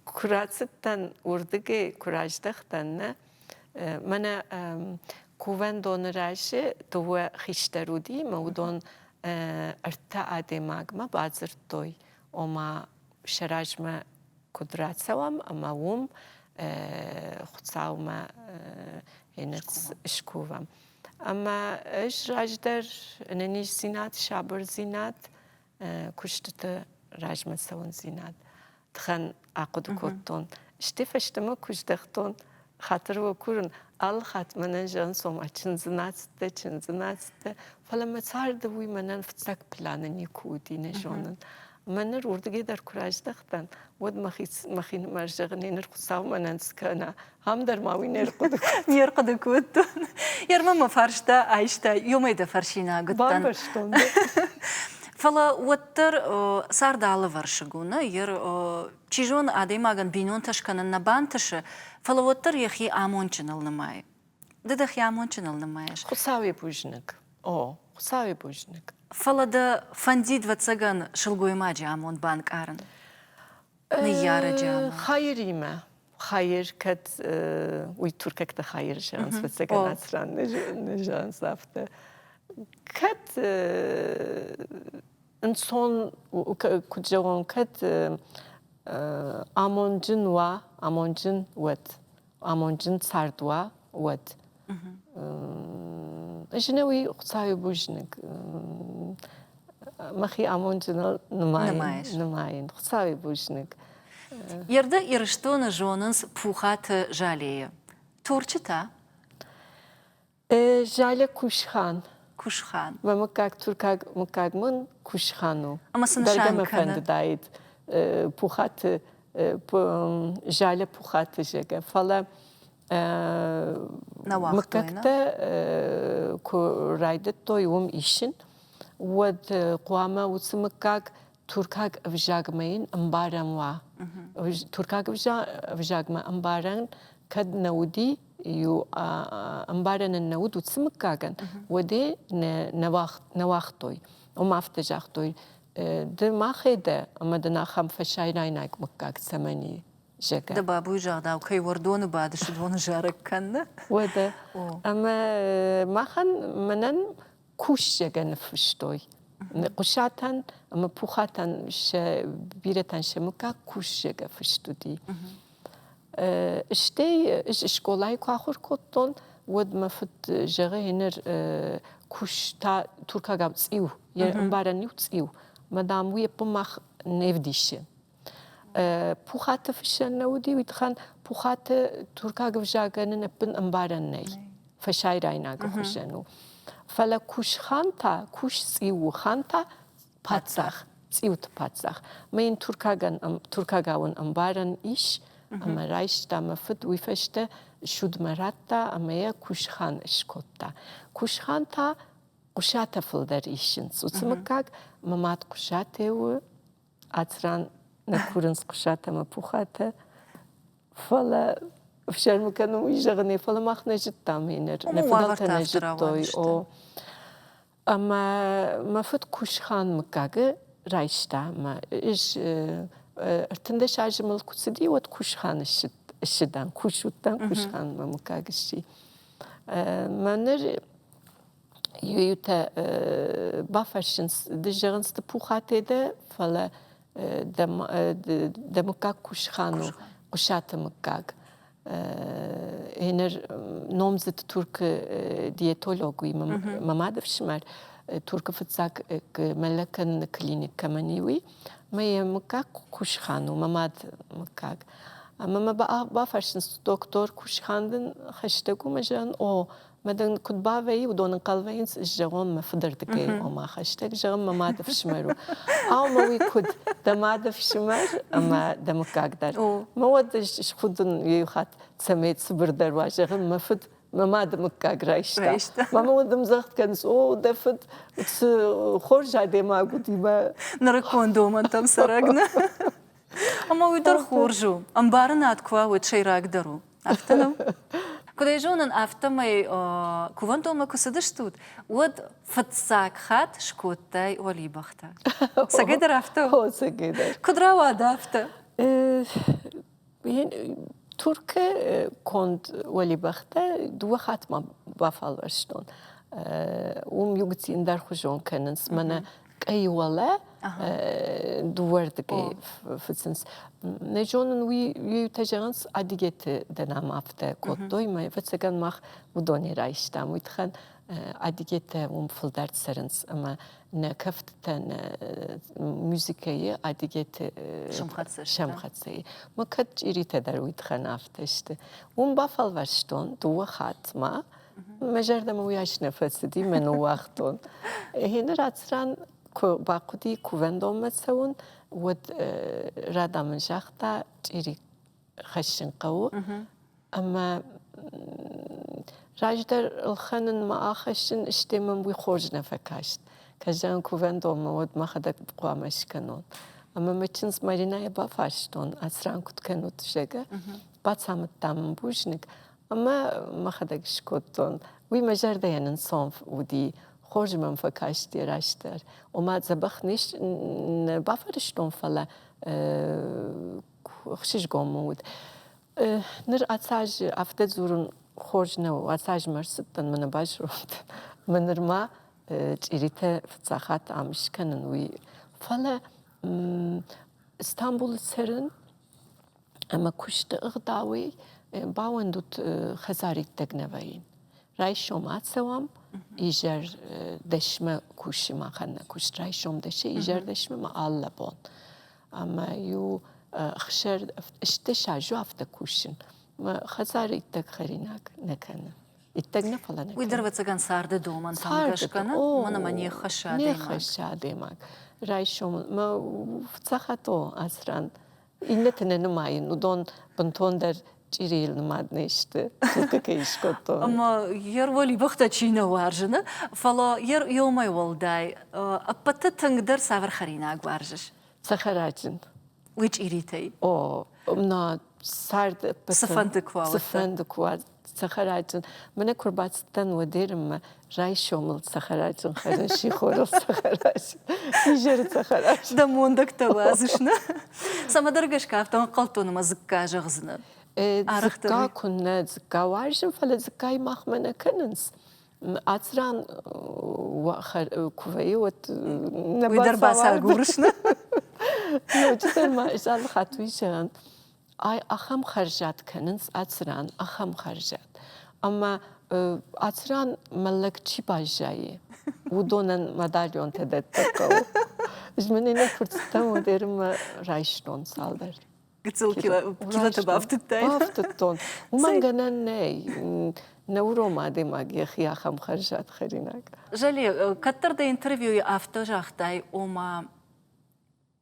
S2: куы рацыдтӕн уырдыгӕй, куы раздӕхтӕн, нӕ, мӕнӕ кувӕндоны разы дыууӕ хистӕр уыди, мӕ уыдон ӕртӕ адӕймагмӕ бадзырдтой, ома сӕ размӕ куыд рацӕуӕм ӕмӕ уым Хуыцаумӕ скувӕм. Ӕмӕ ӕз раздӕр ӕнӕниздзинад, сабырдзинад, куыстыты размӕ цӕуындзинад тыхӕн ахъуыды кодтон. Стӕй фӕстӕмӕ куы здӕхтон, хатыр уӕ курын, алы хатт мӕнӕн зӕгъынц, ома чындзы нацыдтӕ, чындзы нацыдтӕ, фӕлӕ мӕ царды уый мӕнӕн фыццаг планы никуы уыди, нӕ зонын. Мӕ ныр уырдыгӕй дӕр куы раздӕхтӕн, уӕд мӕхинымӕр зӕгъын, ныр Хуыцау мӕнӕн цы кӕна, ам дӕр ма уый не рхъуыды кодтон.
S1: Не рхъуыды кодтон. Ермӕ мӕ фарста айста, ёмӕй дӕ фӕрсинаг уыдтӕн.
S2: Бамбӕрстон.
S1: Фӕлӕ уӕддӕр цард алывӕрсыг у, нӕ? Ер, чи зоны, адӕймагӕн бинонтӕ скӕнын нӕ бантысы, фӕлӕ уӕддӕр йӕхи амондджыныл нымайы. Ды дӕхи амондджыныл нымайыс?
S2: Хуыцауӕй бузныг. О, Хуыцауӕй бузныг.
S1: Фӕлӕ дӕ фӕндид, ӕвӕццӕгӕн, сылгоймаджы амонд банкъарын? Ныййарӕджы амонд?
S2: Хайыримӕ. Хайыр, кӕд уый туркӕгтӕ хайыр зӕгъынц, ӕвӕццӕгӕн ацы ран нӕ зӕгъынц афтӕ. Кӕд ӕнцон, куыд зӕгъон, кӕд амондджын уа, амондджын уӕд, амондджын цард уа, уӕд. Ӕз ӕнӕуи Хуыцауы бузныг. Мӕхи амондджыныл нымайын. Нымайын. Хуыцауы бузныг.
S1: Ерды Ирыстоны зонынц Пухаты Жалейы. Турчы та?
S2: Жале Кушхан.
S1: Кушхан.
S2: Мӕ мыггаг туркаг мыггаг мын Кушхан у.
S1: Ӕмӕ цы нысан
S2: Бӕргӕ мӕ фӕндыдаид Пухаты Жале Пухаты зӕгъгӕ, фӕлӕ мыггӕгтӕ куы райдыдтой уым исын, уӕд хъуамӕ уыцы мыггаг туркаг ӕвзагмӕ йын ӕмбарӕн уа. Туркаг ӕвзагмӕ ӕмбарӕн кӕд нӕ уыди, иу ӕмбарӕн ын нӕ уыд уыцы мыггагӕн, уӕд ӕй нӕ уагътой. Ома афтӕ загътой, ды махӕй дӕ ӕмӕ дын ахӕм фӕсайрайнаг мыггаг цӕмӕн и, зӕгъгӕ.
S1: Дӕ бабуйы загъдау, кӕй уӕрдоны бадыс, уыдоны зарӕг кӕны.
S2: Уӕдӕ. Ӕмӕ махӕн, мӕнӕн кусӕгӕ ныффыстой. Хъуысатӕн ӕмӕ Пухатӕн сӕ бирӕтӕн сӕ мыггаг кусӕгӕ фыст уыди. Стӕй ӕз скъолайы куы ахуыр кодтон, уӕд мӕ фыд зӕгъы, ныр куыста туркагау цъиу, йӕ ӕмбарӕн иу цъиу. Мӕ дам, уый ӕппын мах не вдисы. Пухаты фыссӕн нӕ уыди, уый тыххӕн Пухаты туркаг ӕвзагӕн ын ӕппын ӕмбарӕн нӕй. Фӕсайрайнагы хуызӕн у. Фӕлӕ Кушхан та, Куш цъиу у, хан та паддзах, цъиуты паддзах. Мӕ йын туркагӕн, туркагау ын ӕмбарӕн ис, ӕмӕ райста мӕ фыд, уый фӕстӕ судмӕ радта ӕмӕ йӕ Кушхан скодта. Кушхан та Хъуысатӕ фылдӕр исынц. Уыцы мыггаг мӕ мад Хъуысатӕ у, Ацран нӕ курынц Хъуысатӕ ӕмӕ Пухатӕ. Фӕлӕ ӕфсӕрмы кӕнын уый зӕгъын, фӕлӕ мах нӕ зыдтам ныр, нӕ фыдӕлтӕ нӕ зыдтой. О. Ӕмӕ мӕ фыд Кушхан мыггагы райста ӕмӕ ӕз 13 азы мыл куы цыди, уӕд Кушхан ссыдан, Куш уыдтӕн, Кушхан мӕ мыггаг сси. Мӕ ныр иутӕ бафӕрсынц, ды зӕгъынц, ды Пухатӕ дӕ, фӕлӕ дӕ мыггаг Кушхан у, Хъуысаты мыггаг. Еныр номдзыд Туркы диетолог уый мӕ мады фсымӕр Туркы фыццаг мӕллӕг кӕныны клиник кӕмӕн и, уый. Мӕ йӕ мыггаг Кушхан у, мӕ мад мыггаг. Ӕмӕ мӕ бафӕрсынц, доктор Кушхан дын хӕстӕг у? Мӕ зӕгъын, о, Мӕ дын куыд бавӕййы, уыдон ӕнхъӕл вӕййынц, зӕгъон мӕ фыдӕрдыгӕй, ома хӕстӕг, зӕгъын мӕ мады фсымӕр у. Ау, мӕ уый куыд? Дӕ мады фсымӕр ӕмӕ дӕ мыггаг дӕр. Мӕ уӕд схудын иу хатт, цӕмӕй цыбырдӕр уа, зӕгъын, мӕ фыд мӕ мады мыггаг райста. Мӕ уӕд ӕмдзӕгъд кӕнынц, о, дӕ фыд цы хорз адӕймаг уыди мӕ.
S1: Нырыккон домӕнтӕм цӕрӕг нӕ. Ӕмӕ уый дӕр хорз у. Ӕмбарынад куы уа, уӕд сӕйрагдӕр у. Афтӕ нӕу? Куыд ӕй зонын, афтӕмӕй кувӕндонмӕ куы цыдыстут, уӕд фыццаг хатт скодтай уӕлибӕхтӕ. Цӕгӕйдӕр афтӕ у?
S2: О, цӕгӕйдӕр.
S1: Куыд рауад афтӕ?
S2: Туркы конд уӕлибӕхтӕ дыууӕ хатт ма бафӕлвӕрстон. Уым иугуыци ӕндӕрхуызон кӕнынц. Мӕнӕ къӕй уӕлӕ дыууӕрдыгӕй фыцынц. Нӕ зонын, уый иутӕ зӕгъынц, адыгеты дӕр ам афтӕ кодтой, мӕ ӕвӕццӕгӕн мах уыдонӕй райстам. Уый тыххӕн адыгетӕ уым фылдӕр цӕрынц ӕмӕ нӕ кӕфтытӕ, нӕ музыкӕйы адыгеты сӕмхӕццӕ. Мӕ кӕд чъиритӕ дӕр уый тыххӕн афтӕ сты. Уым бафӕлвӕрстон дыууӕ хатт ма, Мӕ зӕрдӕмӕ уыйас нӕ фӕцыди, мӕ ныууагътон. Гъеныр ацыран куы бахъуыди кувӕндонмӕ цӕуын, уӕд Рада мын загъта, чъири хӕссын хъӕуы. Ӕмӕ раздӕр ӕлхӕнынмӕ ахӕссын, стӕй мӕм уый хорз нӕ фӕкаст. Кӕд зӕгъын кувӕндонмӕ, уӕд мӕхӕдӕг хъуамӕ скӕнон. Ӕмӕ мӕ чындз Маринӕйы бафарстон, ацыран куыд кӕнут, зӕгъгӕ. Бацамыдта мын бузныг. Ӕмӕ мӕхӕдӕг скодтон. Уый мӕ зӕрдӕйӕн ӕнцон уыди, хорз мӕм фӕкасти растдӕр. Ома дзӕбӕх не бафӕрстон, фӕлӕ ӕхсызгон мын уыд. Ныр ацы аз афтӕ дзурын хорз нӕу. Ацы аз мӕ ӕрцыдтӕн, мӕ нӕ базондтӕн. Мӕ нырма чъиритӕ фыццаг хатт ам скӕнын, уый. Фӕлӕ Стамбулы цӕрын ӕмӕ куысты ӕгъдауӕй бауӕндут хӕдзар иттӕг нӕ вӕййын. Райсом ацӕуӕм, изӕр дӕсмӕ кусы махӕн нӕ куыст райсом дӕсӕй изӕр дӕсмӕ ма алы бон. Ӕмӕ иу ӕхсӕр стдӕс азы афтӕ кусын. Мӕ хӕдзары иттӕг хӕринаг нӕ кӕны. Иттӕг нӕ, фӕлӕ нӕ
S1: Уый дӕр, ӕвӕццӕгӕн, царды домӕнтӕм гӕсгӕ нӕ, уымӕн ӕмӕ не ххӕссы адӕймаг.
S2: Не ххӕссы адӕймаг. Райсом мӕ фыццаг хатт о ацы ран Иннӕты нӕ нымайын, уыдон бынтондӕр чъирийыл нымад не сты, Туркы кӕй скодтон.
S1: Ӕмӕ йе руӕлибӕхтӕ чи нӕ уарзы, нӕ? Фӕлӕ йе уымӕй уӕлдай ӕппӕты тынгдӕр цавӕр хӕринаг уарзыс?
S2: Цӕхӕраджын.
S1: Уый чъиритӕй?
S2: О, на цард
S1: Цыфӕнды куы уа,
S2: Цыфӕнды куы уа, цӕхӕраджын. Мӕнӕ куы рбацыдтӕн уӕдерынмӕ, райсомыл цӕхӕраджын хӕрын, сихорыл цӕхӕраджын, изӕры цӕхӕраджын.
S1: Дӕ мондӕгтӕ уадзыс, нӕ? Цӕмӕдӕр гӕсгӕ афтӕ ӕнхъӕлдтон ӕмӕ дзыкка зӕгъдзынӕ.
S2: Дзыкка куыннӕ дзыкка уарзын, фӕлӕ дзыккайы махмӕ нӕ кӕнынц. Ацы ран куы вӕййы, уӕд
S1: нӕ Уый дӕр бацагурыс, нӕ?
S2: Ноджыдӕр ма ӕз алы хатт уый зӕгъын, ай ахӕм хӕрзад кӕнынц ацы ран, ахӕм хӕрзад. Ӕмӕ ацы ран мӕллӕг чи баззайы, уыдонӕн медальонтӕ дӕттын хъӕуы. Ӕз мын иннӕ куырдтытӕм уӕдермӕ райстон цалдӕр.
S1: Гыццыл килотӕ бафтыдтай?
S2: Бафтыдтон. Уымӕн гӕнӕн нӕй. Нӕ уромы адӕймаг йӕхи ахӕм хӕрзад хӕринаг.
S1: Жале, кӕддӕр дӕ интервьюйы афтӕ загътай, ома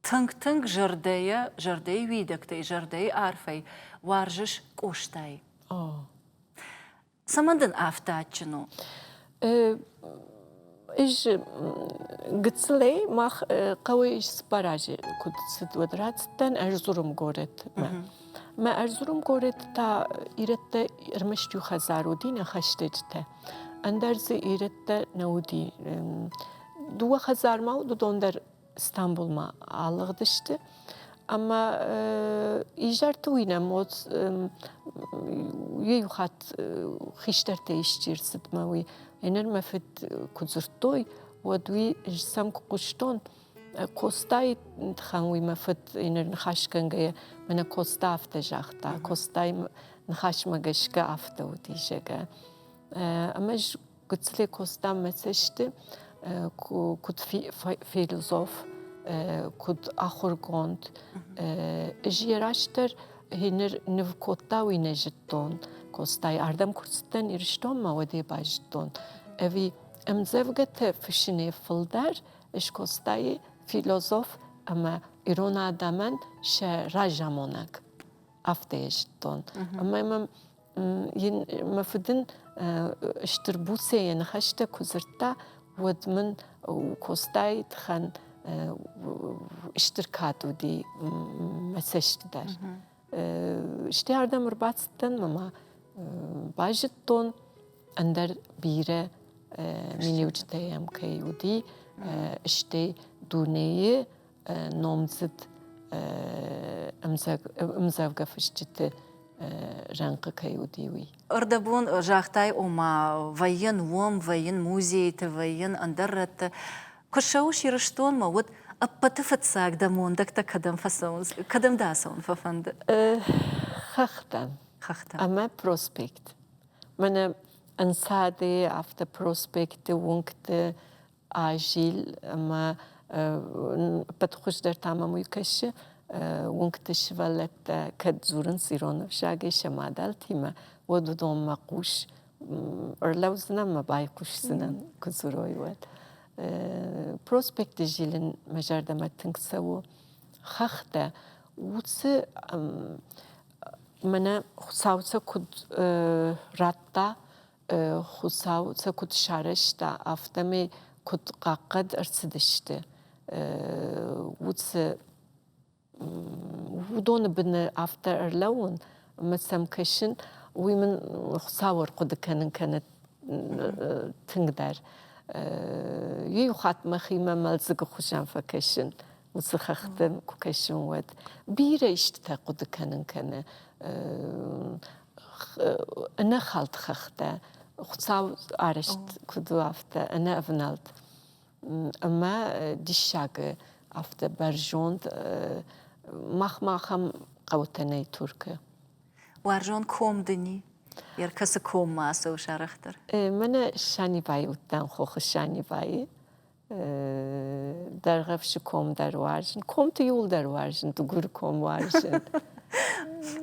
S1: тынг-тынг зӕрдӕйӕ, зӕрдӕйы уидӕгтӕй, зӕрдӕйы арфӕй уарзыс Къостайы. Цӕмӕн дын афтӕ адджын у?
S2: Ӕз гыццылӕй мах хъӕуӕй цыппар азы куыд цыд, уӕд рацыдтӕн Ӕрзурум горӕтмӕ. Мӕ Ӕрзурум горӕты та ирӕттӕ ӕрмӕст иу хӕдзар уыди, нӕ хӕстӕджытӕ. Ӕндӕр дзы ирӕттӕ нӕ уыди. Дыууӕ хӕдзармӕ уыд, уыдон дӕр Стамбулмӕ алыгъдысты. Ӕмӕ изӕрты уый нӕм иу хатт хистӕртӕ исчи ӕрцыдмӕ уый. Ныр мӕ фыд куы дзырдтой, уӕд уый сӕм куы хъуыстон, Костайы тыххӕн уый мӕ фыд ныр ныхасгӕнгӕйӕ, мӕнӕ Коста афтӕ загъта, Костайы. ныхасмӕ гӕсгӕ афтӕ уыди, зӕгъгӕ. Ӕмӕ ӕз гыццылӕй Костам мӕ цӕсты куыд философ, куыд ахуыргонд. Ӕз йӕ растдӕр ныр ныв кодта, уый нӕ зыдтон. Костайы ардӕм куы рцыдтӕн Ирыстонмӕ, уӕд ӕй базыдтон. Ӕви ӕмдзӕвгӕтӕ фыссынӕй фылдӕр ӕз Костайы философ ӕмӕ ирон адӕмӕн сӕ разамонӕг афтӕ йӕ зыдтон. Ӕмӕ мӕм йын мӕ фыд ын стыр буцӕй йӕ ныхӕстӕ куы дзырдта, уӕд мын Костайы тыххӕн стыр кад уыди мӕ цӕсты дӕр. Стӕй ардӕм ӕрбацыдтӕн ӕмӕ ма базыдтон, ӕндӕр бирӕ миниуджытӕ йӕм кӕй уыди, стӕй дунейы номдзыд ӕмдзӕвгӕ фысджыты рӕнхъы кӕй уыди, уый.
S1: Ӕрдӕбон загътай, ома вӕййын уым, вӕййын музейты, вӕййын ӕндӕр рӕтты. Куы ссӕуыс Ирыстонмӕ, уӕд ӕппӕты фыццаг дӕ мондӕгтӕ кӕдӕм фӕцӕуынц, кӕдӕм дӕ ацӕуын фӕфӕнды?
S2: Хӕхтӕм.
S1: Хӕхтӕм.
S2: Ӕмӕ проспект. Мӕнӕ ӕнцады афтӕ проспекты, уынгты азил ӕмӕ ӕппӕт хуыздӕр та мӕм уый кӕсы, уынгты сывӕллӕттӕ кӕд дзурынц ирон ӕвзагӕй сӕ мадӕлтимӕ, уӕд уыдонмӕ хъус ӕрлӕудзынӕн ӕмӕ байхъусдзынӕн, куы дзурой, уӕд. Проспекты зилын мӕ зӕрдӕмӕ тынг цӕуы. Хӕхтӕ уыцы мӕнӕ Хуыцау сӕ куыд радта, Хуыцау сӕ куыд сарӕзта, афтӕмӕй куыд хъахъхъӕд ӕрцыдысты, уыцы уыдоны быны афтӕ ӕрлӕууын ӕмӕ сӕм кӕсын, уый мын Хуыцау ӕрхъуыды кӕнын кӕны тынгдӕр. Иу хатт мӕхимӕ мӕлдзыгы хуызӕн фӕкӕсын, уыцы хӕхтӕм куы кӕсын, уӕд. Бирӕ истытӕ хъуыды кӕнын кӕны. Ӕнӕхӕлд хӕхтӕ, Хуыцау арӕзт куыд у, афтӕ ӕнӕвнӕлд. Ӕмӕ диссаг афтӕ бӕрзонд махмӕ ахӕм хъӕутӕ нӕй Туркы.
S1: Уарзон ком дын и? Ӕркӕсы коммӕ ацӕуыс арӕхдӕр?
S2: Мӕнӕ Санибайы уыдтӕн, хохы Санибайы. Дӕргъӕвсы ком дӕр уарзын. Комты иуылдӕр уарзын, Дыгуры ком уарзын.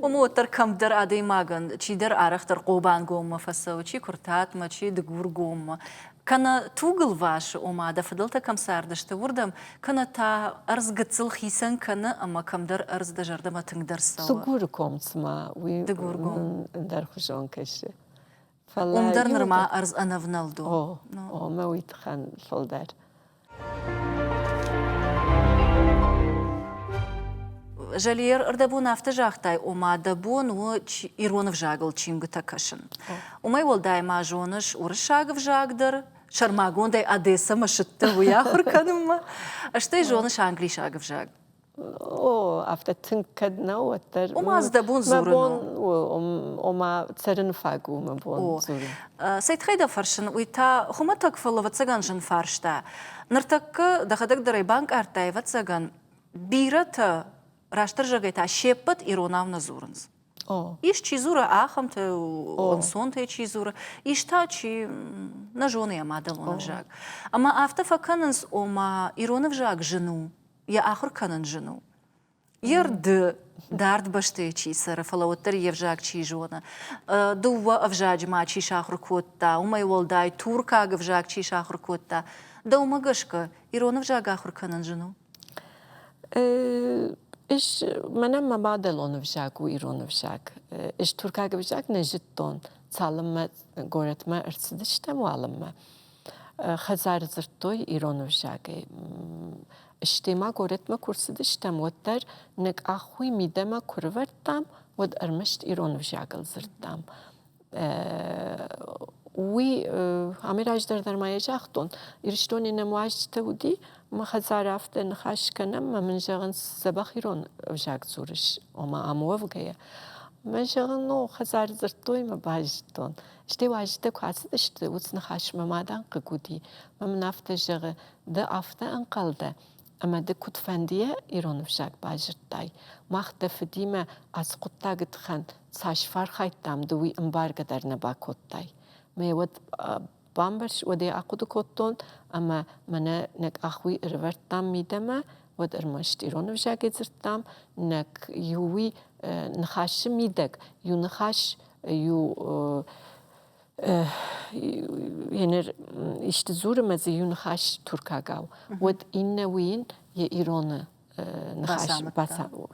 S1: Уым уӕддӕр кӕмдӕр адӕймагӕн чидӕр арӕхдӕр Хъобангоммӕ фӕцӕуы, чи Куыртатмӕ, чи Дыгургоммӕ. Кӕнӕ тугылвасы, ома дӕ фыдӕлтӕ кӕм цардысты, уырдӕм, кӕнӕ та ӕрдз гыццыл хицӕн кӕны ӕмӕ кӕмдӕр ӕрдз дӕ зӕрдӕмӕ тынгдӕр цӕуы.
S2: Дыгуры ком цыма уый
S1: Дыгургом.
S2: ӕндӕрхуызон кӕсы.
S1: Фӕлӕ Уым дӕр нырма ӕрдз ӕнӕвнӕлд у.
S2: О, омӕ уый тыххӕн фылдӕр.
S1: Жалиер, ӕрдӕбон афтӕ загътай, ома дӕ бон у ирон ӕвзагыл чингуытӕ кӕсын. Уымӕй уӕлдай ма зоныс уырыссаг ӕвзаг дӕр, сӕрмагондӕй Одессӕмӕ сыдтӕ уый ахуыр кӕнынмӕ, стӕй зоныс англисаг ӕвзаг.
S2: О, афтӕ тынг кӕд нӕ, уӕддӕр.
S1: Ома дӕ бон дзурын
S2: мӕ бон у, ома цӕрын фаг у мӕ бон дзурын.
S1: Цӕй тыххӕй дӕ фӕрсын, уый та хуымӕтӕг, фӕлӕ ӕвӕццӕгӕн зын фарста. Ныртӕккӕ дӕхӕдӕг дӕр ӕй банкъардтай, ӕвӕццӕгӕн, бирӕтӕ, растдӕр зӕгъгӕй та, се ппӕт иронау нӕ дзурынц. Ис чи дзуры ахӕмтӕ, ӕнцонтӕй чи дзуры, ис та чи нӕ зоны йӕ мадӕлон ӕвзаг. Ӕмӕ афтӕ фӕкӕнынц, ома ирон ӕвзаг зын у, йӕ ахуыр кӕнын зын у. Йе рды дард бӕстӕйы чи цӕры, фӕлӕ уӕддӕр йе взаг чи зоны, дыууӕ ӕвзаджы ма чи сахуыр кодта, уымӕй уӕлдай туркаг ӕвзаг чи сахуыр кодта, дӕумӕ гӕсгӕ ирон ӕвзаг ахуыр кӕнын зын у?
S2: Ӕз мӕнӕн мӕ мадӕлон ӕвзаг у ирон ӕвзаг. Ӕз туркаг ӕвзаг нӕ зыдтон, цалынмӕ горӕтмӕ ӕрцыдыстӕм, уалынмӕ. Хӕдзары дзырдтой ирон ӕвзагӕй. Стӕй ма горӕтмӕ куы рцыдыстӕм, уӕддӕр нӕ къах уый мидӕмӕ куы рывӕрдтам, уӕд ӕрмӕст ирон ӕвзагыл дзырдтам. Уый амӕй раздӕр дӕр ма йӕ загътон, Ирыстоны нӕм уазджытӕ уыди, мӕ хӕдзары афтӕ ныхас кӕнӕм, ӕмӕ мын зӕгъынц, дзӕбӕх ирон ӕвзаг дзурыс, ома ам уӕвгӕйӕ. Мӕ зӕгъын, ну, хӕдзары дзырдтой мӕ базыдтон. Стӕй уазджытӕ куы ацыдысты, уыцы ныхас мӕ мадӕн хъыг уыди. Мӕ мын афтӕ зӕгъы, ды афтӕ ӕнхъӕл дӕ, Ӕмӕ ды куыдфӕндыйӕ ирон ӕвзаг базыдтай, мах дӕ фыдимӕ ацы хъуыддагы тыххӕн цас фӕархайдтам, ды уый ӕмбаргӕ дӕр нӕ бакодтай. Мӕ уӕд бамбӕрст, уӕд ӕй ахъуыды кодтон, ӕмӕ мӕнӕ нӕ къах уый ӕрӕвӕрдтам мидӕмӕ, уӕд ӕрмӕст ирон ӕвзагӕй дзырдтам, нӕ иу уый ныхасы мидӕг, иу ныхас, иу еныр исты дзуры мӕ дзы иу ныхас туркагау, уӕд иннӕ уыйын йӕ ироны ныхас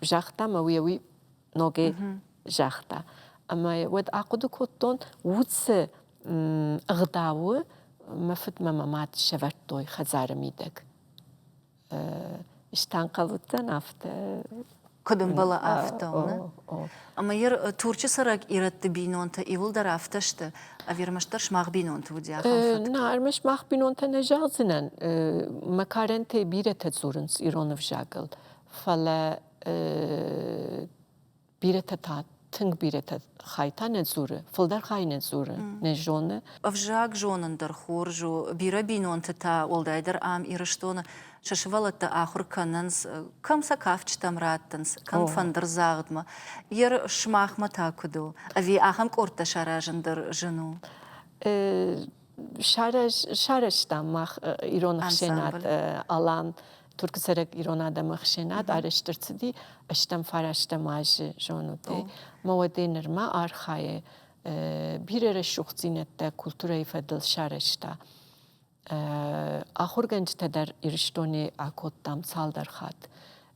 S2: загъта мӕ уый уый ногӕй загъта. Ӕмӕ уӕд ахъуыды кодтон, уыцы ӕгъдауы мӕ фыд мӕ мӕ мад сӕвӕрдтой хӕдзары мидӕг. Истӕнхъӕл уыдтӕн афтӕ.
S1: Куыд ӕмбӕлы афтӕ, Ӕмӕ Турчы цӕрӕг ирӕтты бинонтӕ иуылдӕр афтӕ сты, ӕви ӕрмӕстдӕр сымах бинонты уыди ахӕм фӕтк?
S2: Нӕ, ӕрмӕст мах бинонтӕ нӕ зӕгъдзынӕн. Мӕ карӕнтӕй бирӕтӕ дзурынц ирон ӕвзагыл, фӕлӕ бирӕтӕ та тынг бирӕтӕ хай та нӕ дзуры, фылдӕр хай нӕ дзуры, нӕ зоны.
S1: Ӕвзаг зонын дӕр хорз у. Бирӕ бинонты та, уӕлдайдӕр ам Ирыстоны, сӕ сывӕллӕттӕ ахуыр кӕнынц, кӕм сӕ кафджытӕм раттынц, кӕм фӕндырдзагъдмӕ. Ер сымахмӕ та куыд у? Ӕви ахӕм къордтӕ саразын дӕр зын у?
S2: Сарӕзтам мах ирон ӕхсӕнад Алан, Туркы цӕрӕг ирон адӕмы ӕхсӕнад арӕзт ӕрцыди ӕстӕм фарӕстӕм азы зонут. Мӕ уӕдӕй нырмӕ архайы бирӕ рӕсугъддзинӕдтӕ культурӕйы фӕдыл сарӕзта. Ахуыргӕнджытӕ дӕр Ирыстонӕй акодтам цалдӕр хатт.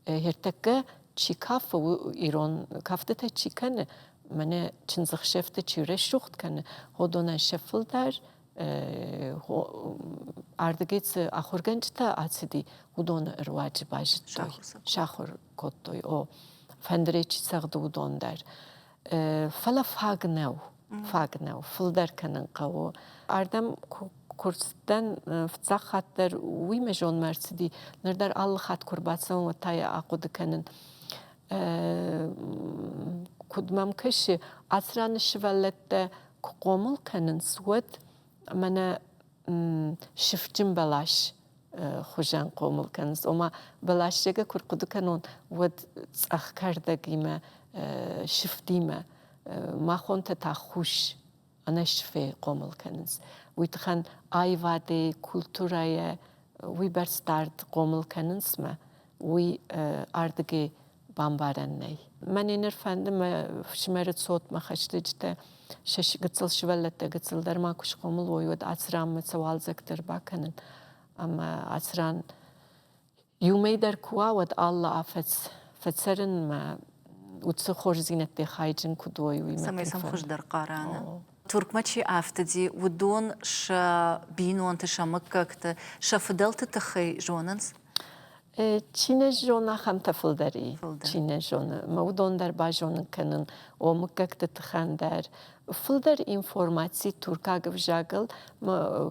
S2: Ӕртӕккӕ чи кафы, ирон кӕфтытӕ чи кӕны, мӕнӕ чындзӕхсӕвты чи рӕсугъд кӕны, уыдонӕн сӕ фылдӕр ардыгӕй цы ахуыргӕнджытӕ ацыди, уыдоны руаджы базыдтой, сахуыр кодтой. О, фӕндырӕй чи цӕгъды, уыдон дӕр. Фӕлӕ фаг нӕу, фаг нӕу, фылдӕр кӕнын хъӕуы. Ардӕм куы рцыдтӕн фыццаг хатт дӕр уый мӕ зонмӕ ӕрцыди, ныр дӕр алы хатт куы ӕрбацӕуын, уӕд та йӕ ахъуыды кӕнын. Куыд мӕм кӕсы, ацы раны сывӕллӕттӕ куы хъомыл кӕнынц, уӕд мӕнӕ сыфджын бӕлас хуызӕн хъомыл кӕнынц. Ома бӕлас зӕгъгӕ куы рхъуыды кӕнон, уӕд цъӕх кӕрдӕгимӕ, сыфтимӕ, махонтӕ та хус ӕнӕсыфӕй хъомыл кӕнынц. Уый тыххӕн аивадӕй, культурӕйӕ уыйбӕрц дард хъомыл кӕнынц мӕ, уый ардыгӕй бамбарӕн нӕй. Мӕнӕ ныр фӕнды мӕ фсымӕры цот, мӕ хӕстӕджытӕ, сӕ гыццыл сывӕллӕттӕ гыццыл дӕр ма куы схъомыл уой, уӕд ацы ранмӕ сӕ уалдзӕг дӕр бакӕнын. Ӕмӕ ацы ран иумӕ дӕр куы уа, уӕд алы афӕдз фӕцӕрынмӕ уыцы хорздзинӕдтӕй хайджын куыд уой, уый мӕ
S1: Цӕмӕй сӕм хуыздӕр хъара, нӕ? Туркмӕ чи афтыди, уыдон сӕ бинонты, сӕ мыггӕгты, сӕ фыдӕлты тыххӕй зонынц?
S2: Чи нӕ зоны, ахӕмтӕ фылдӕр и. Чи нӕ зоны. Мӕ уыдон дӕр базонын кӕнын, о мыггӕгты тыхӕн дӕр. Фылдӕр информаци туркаг ӕвзагыл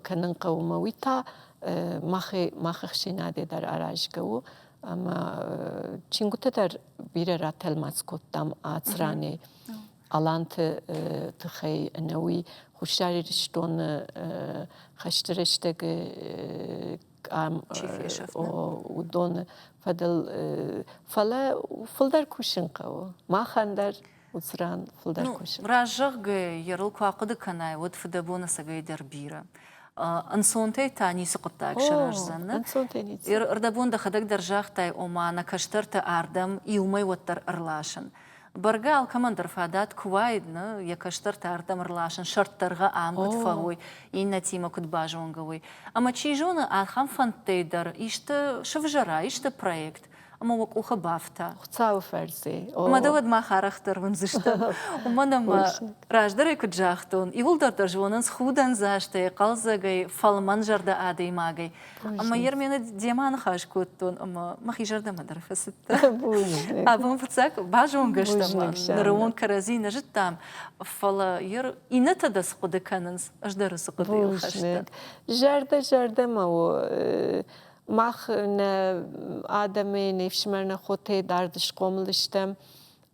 S2: кӕнын хъӕуы мӕ уый та мах ӕхсӕнадӕй дӕр аразгӕ у. Ӕмӕ чингуытӕ дӕр бирӕ ратӕлмац кодтам ацранӕй. Аланты тыххӕй ӕнӕуый Хуссар Ирыстоны хӕсты рӕстӕг уыдоны фӕдыл. Фӕлӕ фылдӕр кусын хъӕуы. Махӕн дӕр уыцы ран фылдӕр кусын.
S1: Раст зӕгъгӕ, йӕ куы ахъуыды кӕнай, уӕд фыдӕбон ӕцӕгӕй дӕр бирӕ. Ӕнцонтӕй та ницы хъуыддаг сырӕздзӕн.
S2: Ӕнцонтӕй ницы.
S1: Ӕрдӕбон дӕхӕдӕг дӕр загътай, ома нӕ кӕстӕрты ардӕм иумӕ уӕддӕр ӕрласын. Бӕргӕ алкӕмӕн дӕр фадат куы уаид, нӕ, йӕ кӕстӕртӕ ардӕм ӕрласын, сӕрддӕргъы ам куыд фӕуой, иннӕтимӕ куыд базонгӕ уой. Ӕмӕ чи зоны, ахӕм фӕндтӕй дӕр исты сывзӕра, исты проект, ӕмӕ уӕ къухы бафта.
S2: Хуыцауы фӕрцы.
S1: Ӕмӕ дӕ уӕд мах арӕхдӕр уындзыстӕм. Уымӕн ӕмӕ раздӕрӕй куыд загътон, иууылдӕр дӕр зонынц худӕндзастӕй, хъӕлдзӕгӕй, фӕлмӕнзӕрдӕ адӕймагӕй. Ӕмӕ Ермены демӕ ныхас кодтон ӕмӕ мӕхи зӕрдӕмӕ дӕр фӕцыдтӕн. Абон фыццаг базонгӕ стӕм, ныры онг кӕрӕдзи нӕ зыдтам, фӕлӕ ер иннӕтӕ дӕ цы хъуыды кӕнынц, ӕз дӕр уыцы хъуыдыйыл хӕст
S2: Зӕрдӕ зӕрдӕмӕ у. Мах нӕ адӕмӕй, не фсымӕр, нӕ хотӕй дард схъомыл стӕм.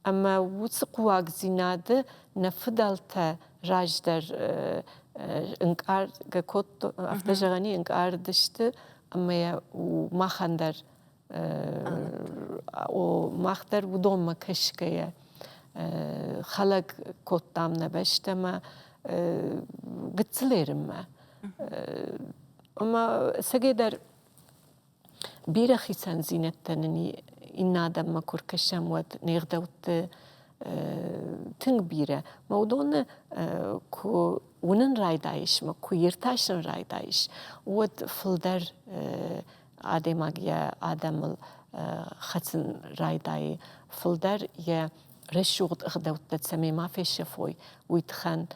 S2: Ӕмӕ уыцы хъуагдзинады нӕ фыдӕлтӕ раздӕр ӕнкъаргӕ кодтой, афтӕ зӕгъӕн ӕнкъардысты ӕмӕ махӕн дӕр. О, мах дӕр уыдонмӕ кӕсгӕйӕ хӕлӕг кодтам нӕ бӕстӕмӕ гыццыл ерынмӕ. Ӕмӕ ӕцӕгӕйдӕр бирӕ хицӕндзинӕдтӕ нын иннӕ адӕммӕ куы ркӕсӕм, уӕд не гъдӕутты тынг бирӕ. Мӕ уыдоны куы уынын райдайыс мӕ куы иртасын райдайыс, уӕд фылдӕр адӕймаг йӕ адӕмыл хӕцын райдайы, фылдӕр йӕ рӕсугъд ӕгъдӕуттӕ цӕмӕй ма фесӕфой, уый тыххӕн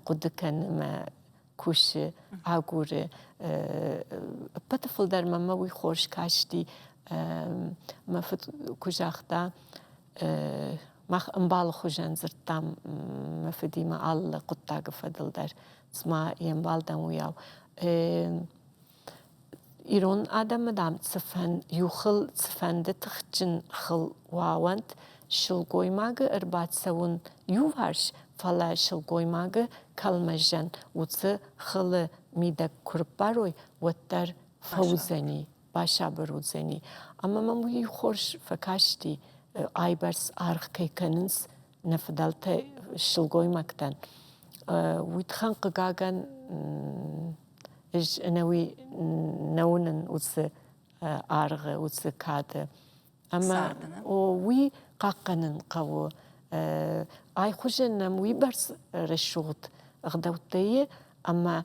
S2: хъуыды кӕны мӕ кусы, агуры. Ӕппӕты фылдӕр мӕмӕ уый хорз касти. Мӕ фыд куы загъта, мах ӕмбалы хуызӕн дзырдтам мӕ фыдимӕ алы хъуыддаг фӕдыл дӕр, цыма йе мбал дӕн, уыйау. Ирон адӕмы, дам, иу хыл цыфӕнды тыхджын хыл уа уӕнт, сылгоймагы ӕрбацӕуын иуварс, фӕлӕ сылгоймагы кӕлмӕзӕн уыцы хылы мидӕг куы рыппарой, уӕддӕр фӕуыдзӕни, басабыр уыдзӕни. Ӕмӕ мӕм уый хорз фӕкасти, айбӕрц аргъ кӕй кӕнынц нӕ фыдӕлтӕ сылгоймӕгтӕн. Уый тыххӕн, хъыгагӕн, ӕз ӕнӕуи нӕ уынын уыцы аргъы, уыцы кады. Ӕмӕ о, уый хъахъхъӕнын хъӕуы. Айхуызӕн нӕм уыйбӕрц рӕсугъд ӕгъдӕуттӕ и, ӕмӕ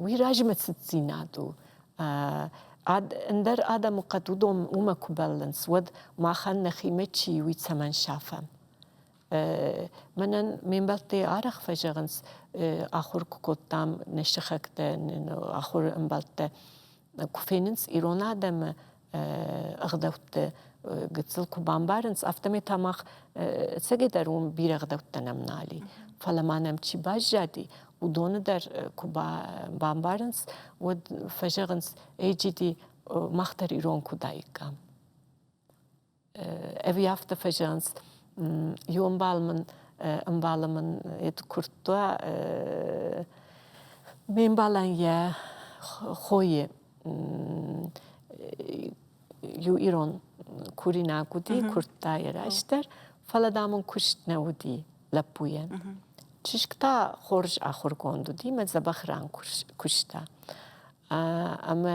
S2: уый размӕцыддзинад у. Ӕндӕр адӕмыхъӕд уыдон уымӕ куы бӕллынц, уӕд махӕн нӕхимӕ чи уый цӕмӕн сафӕм? Мӕнӕн ме мбӕлттӕ арӕх фӕзӕгъынц, ахуыр куы кодтам нӕ сыхӕгтӕ, ахуыры ӕмбӕлттӕ, куы фенынц ирон адӕмы ӕгъдӕутты гыццыл куы бамбарынц, афтӕмӕй та мах ӕцӕгӕйдӕр уым бирӕ ӕгъдӕуттӕ нӕм нал и. Фӕлӕ ма нӕм чи баззади, уыдоны дӕр куы бамбарынц, уӕд фӕзӕгъынц, эй, джиди, мах дӕр ирон куы уыдаиккам. Ӕви афтӕ фӕзӕгъынц, иу ӕмбал мын ӕмбалы мын куырдта ме мбалӕн йӕ хойы иу ирон куринаг уыди, куырдта йӕ растдӕр, фӕлӕ, дам, ын куыст нӕ уыди лӕппуйӕн. Чызг та хорз ахуыргонд уыди мӕ дзӕбӕх ран куыста. Ӕмӕ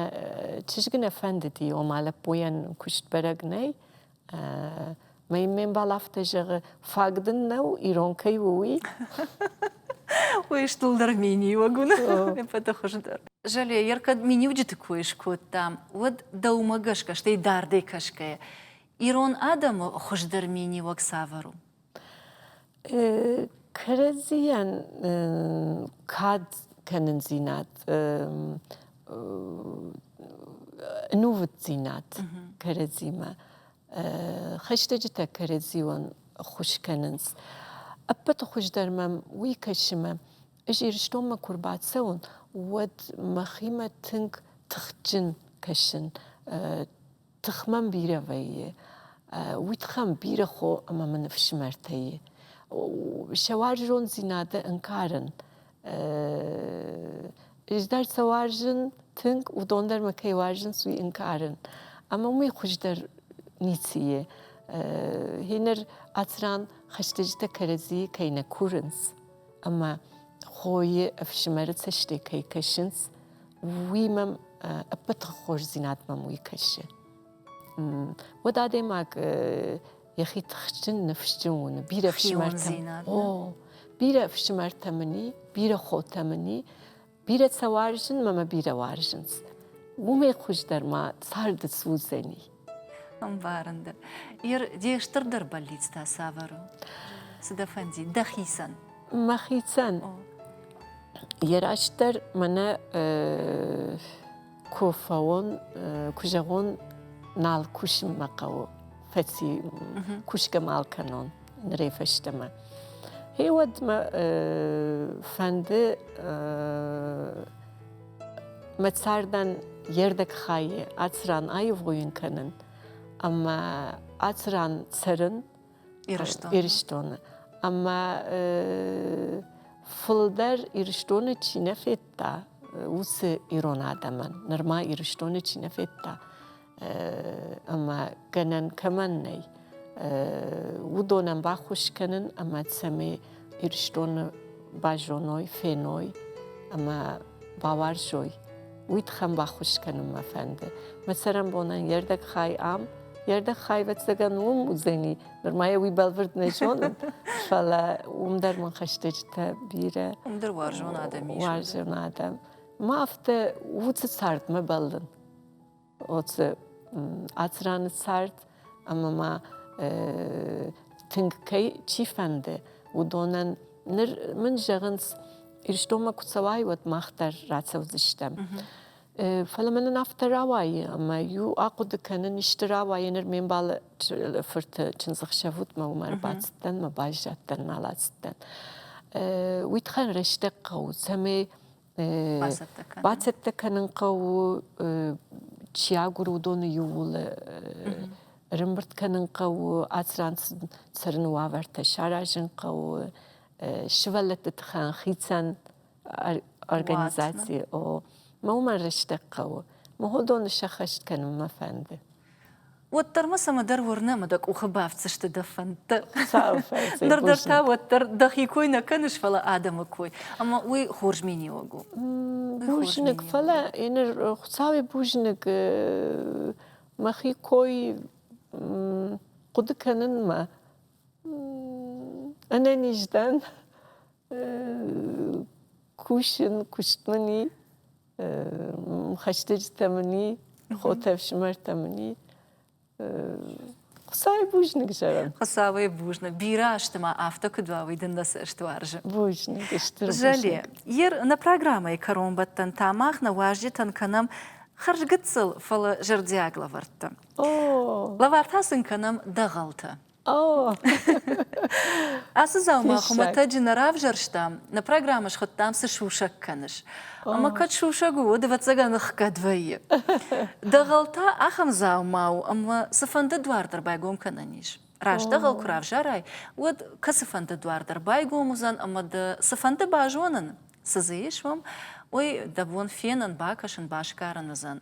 S2: чызг нӕ фӕндыди, ома лӕппуйӕн куыст бӕрӕг нӕй. Мӕ йын ме мбал афтӕ зӕгъы, фаг дын нӕу, ирон кӕй у, уый.
S1: Уый стылдӕр миниуӕг у, ӕппӕты хуыздӕр. Жале, ер кӕд миниуджыты кой скодтам, уӕд дӕумӕ гӕсгӕ, стӕй дардӕй кӕсгӕйӕ, ирон адӕмы хуыздӕр миниуӕг цавӕр у?
S2: Кӕрӕдзийӕн кад кӕнындзинад, ӕнувыддзинад кӕрӕдзимӕ, хӕстӕджытӕ кӕрӕдзиуӕн ӕххуыс кӕнынц. Ӕппӕты хуыздӕр мӕм уый кӕсы мӕ, ӕз Ирыстонмӕ куы рбацӕуын, уӕд мӕхимӕ тынг тыхджын кӕсын, Тых мӕм бирӕ вӕййы. Уый тыххӕн бирӕ хо ӕмӕ мын ӕфсымӕртӕ и. Сӕ уарзондзинады ӕнкъарын. Ӕз дӕр сӕ уарзын тынг, уыдон дӕр мӕ кӕй уарзынц, уый ӕнкъарын. Ӕмӕ уымӕй хуыздӕр ницы и. Гъеныр ацы ран хӕстӕджытӕ кӕрӕдзийы кӕй нӕ курынц ӕмӕ хойы ӕфсымӕры цӕстӕй кӕй кӕсынц, уый мӕм ӕппӕт хорздзинад мӕм уый кӕсы. Уӕд адӕймаг йӕхи тыхджын, ныфсджын уыны. Бирӕ ӕфсымӕртӕ, о, бирӕ ӕфсымӕртӕ мын и, бирӕ хотӕ мын и, бирӕ сӕ уарзын мӕ мӕ бирӕ уарзынц. Уымӕй хуыздӕр ма царды цы уыдзӕни?
S1: Ӕмбарын дӕ. Ир, де стырдӕр бӕллиц та цавӕр у? Цы дӕ фӕндид дӕхицӕн?
S2: Мӕхицӕн? Йӕ растдӕр мӕнӕ куы фӕуон, куы зӕгъон, нал кусын мӕ хъӕуы, фӕци, кусгӕ мал кӕнон нырӕй фӕстӕмӕ. Гъе уӕд мӕ фӕнды мӕ цардӕн йе рдӕг хайы ацы ран аивгъуыйын кӕнын ӕмӕ ацы ран цӕрын Ирыстоны. Ӕмӕ фылдӕр Ирыстоны чи нӕ федта, уыцы ирон адӕмӕн, нырма Ирыстоны чи нӕ федта, ӕмӕ гӕнӕн кӕмӕн нӕй, уыдонӕн баххуыс кӕнын ӕмӕ цӕмӕй Ирыстоны базоной, феной ӕмӕ бауарзой, уый тыххӕн баххуыс кӕнын мӕ фӕнды. Мӕ цӕрӕнбонӕн йе рдӕг хай ам, йе рдӕг хай ӕвӕццӕгӕн уым уыдзӕни, нырма йӕ уый бӕлвырд нӕ зонын, фӕлӕ уым дӕр мын хӕстӕджытӕ бирӕ.
S1: Уым дӕр уарзон адӕм ис.
S2: Уарзон адӕм. Ма афтӕ уыцы цардмӕ бӕллын. Оцы ацраны цард ӕмӕ ма тынг кӕй чи фӕнды, уыдонӕн ныр мын зӕгъынц, Ирыстонмӕ куы цӕуай, уӕд мах дӕр рацӕудзыстӕм. Фӕлӕ мӕнӕн афтӕ рауайы, ӕмӕ иу ахъуыды кӕнын, исты рауайы, ныр ме мбалы фырты чындзӕхсӕв уыд, мӕ уымӕ ӕрбацыдтӕн, мӕ баззадтӕн, нал ацыдтӕн. Уый тыххӕй рӕстӕг хъӕуы, цӕмӕй бацӕттӕ кӕнын хъӕуы, чи агуры, уыдоны иууыл ӕрӕмбырд кӕнын хъӕуы, ацы ран цӕрыны уавӕртӕ саразын хъӕуы, сывӕллӕтты тыххӕн хицӕн организаци. О, мӕ уымӕн рӕстӕг хъӕуы. Мӕ уыдоны сӕххӕст кӕнын мӕ фӕнды.
S1: Уӕддӕр мӕ цӕмӕдӕр уырны ӕмӕ дӕ къухы бафтдзысты дӕ фӕндтӕ. Ныр дӕр та уӕддӕр дӕхи кой нӕ кӕныс, фӕлӕ адӕмы кой. Ӕмӕ уый хорз миниуӕг у.
S2: Бузныг, фӕлӕ ныр Хуыцауӕй бузныг, мӕхи кой хъуыды кӕнынмӕ ӕнӕниз дӕн. Кусын, куыст мын и, хӕстӕджытӕ мын и, хотӕ ӕфсымӕртӕ мын и. Хуыцауӕй бузныг зӕгъӕм.
S1: Хуыцауӕй бузныг. Бирӕ азты ма афтӕ куыд уа, уый дын нӕ цӕст уарзы.
S2: Бузныг, стыр бузныг.
S1: Зале, ер нӕ программӕйы кӕронбӕттӕн та мах нӕ уазджытӕн кӕнӕм хӕрзгыццыл, фӕлӕ зӕрдиаг лӕвӕрттӕ. Лӕвар та сын кӕнӕм дӕгъӕлтӕ. Ацы дзаума хуымӕтӕджы нӕ равзӕрстам, нӕ программӕ схуыдтам цы сусӕг кӕныс. Ӕмӕ кӕд сусӕг у, уӕд ӕвӕццӕгӕн ӕхгӕд вӕййы. Дӕгъӕл та ахӕм дзаума у, ӕмӕ цыфӕнды дуар дӕр байгом кӕнӕн ис. Раст дӕгъӕл куы равзарай, уӕд кӕцыфӕнды дуар дӕр байгом уыдзӕн ӕмӕ дӕ цыфӕнды базонын, цы дзы ис уым, уый дӕ бон фенын, бакӕсын, басгарын уыдзӕн.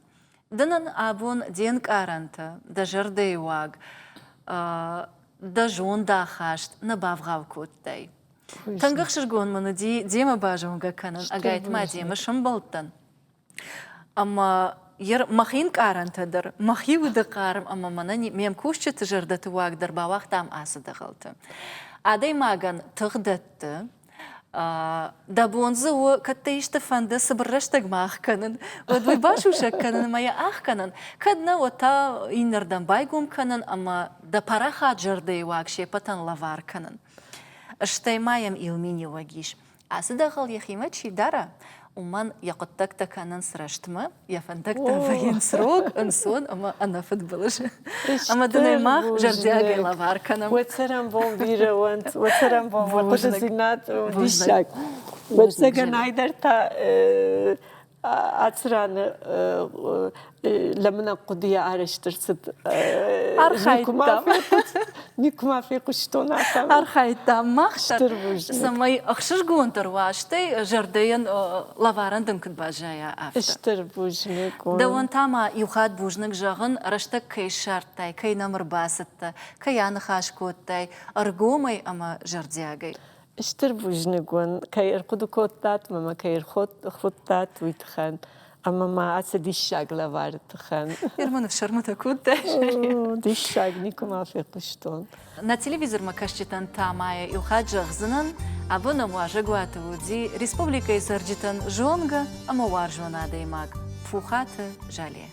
S1: Ды нын абон де нкъарӕнтӕ, дӕ зӕрдӕйы уаг, дӕ зондахаст нӕ бавгъау кодтай. Тынг ӕхсызгон мын уыди демӕ базонгӕ кӕнын, ӕгайтма демӕ сӕмбӕлдтӕн. Ӕмӕ мӕхи нкъарӕнтӕ дӕр, мӕхи уды хъарм ӕмӕ мӕнӕн ме мкусджыты зӕрдӕты уаг дӕр бауагътам ацы дӕгъӕлты. Адӕймагӕн тых дӕтты, Дӕ бон дзы у, кӕд дӕ исты фӕнды цыбыр рӕстӕгмӕ ӕхгӕнын, уӕд уый басусӕг кӕнын ӕмӕ йӕ ӕхгӕнын, кӕд нӕ, уӕд та иннӕрдӕм байгом кӕнын ӕмӕ дӕ парахат зӕрдӕйы уаг се ппӕтӕн лӕвар кӕнын. Стӕй ма йӕм иу миниуӕг ис. Ацы дӕгъӕл йӕхимӕ чи дара, уымӕн йӕ хъуыддӕгтӕ кӕнынц рӕстмӕ, йӕ фӕндӕгтӕ вӕййынц рог, ӕнцон ӕмӕ ӕнӕфыдбылыз. Ӕмӕ дын ӕй мах зӕрдиагӕй лӕвар кӕнӕм.
S2: Уӕ цӕрӕнбон бирӕ уӕнт, уӕ цӕрӕнбон уӕ хъуыдыдзинад диссаг. Ӕвӕццӕгӕн айдӕр та ацы раны лӕмбынӕг хъуыдыйӕ арӕзт ӕрцыд.
S1: Архайдтам.
S2: Никуы ма фехъуыстон ахӕм.
S1: Архайдтам мах дӕр, цӕмӕй ӕхсызгондӕр уа, стӕй зӕрдӕйӕн лӕварӕн дын куыд баззайа, афтӕ.
S2: Стыр бузныг.
S1: Дӕуӕн та ма иу хатт бузныг зӕгъын, рӕстӕг кӕй ссардтай, кӕй нӕм ӕрбацыдтӕ, кӕй аныхас кодтай ӕргомӕй ӕмӕ зӕрдиагӕй.
S2: Стыр бузныг уын, кӕй ӕрхъуыды кодтат ӕмӕ мӕ кӕй ӕрхуыдтат, уый тыххӕн. Ӕмӕ ма ацы диссаг лӕвары тыххӕн.
S1: Герман ӕфсӕрмытӕ кодтай?
S2: Диссаг, никуы ма фехъуыстон.
S1: Нӕ телевизормӕ кӕсджытӕн та ма иу хатт зӕгъдзынӕн, абон ӕм уазӕгуаты уыди республикӕйы цӕрджытӕн зонгӕ ӕмӕ уарзон адӕймаг Пухаты Жале.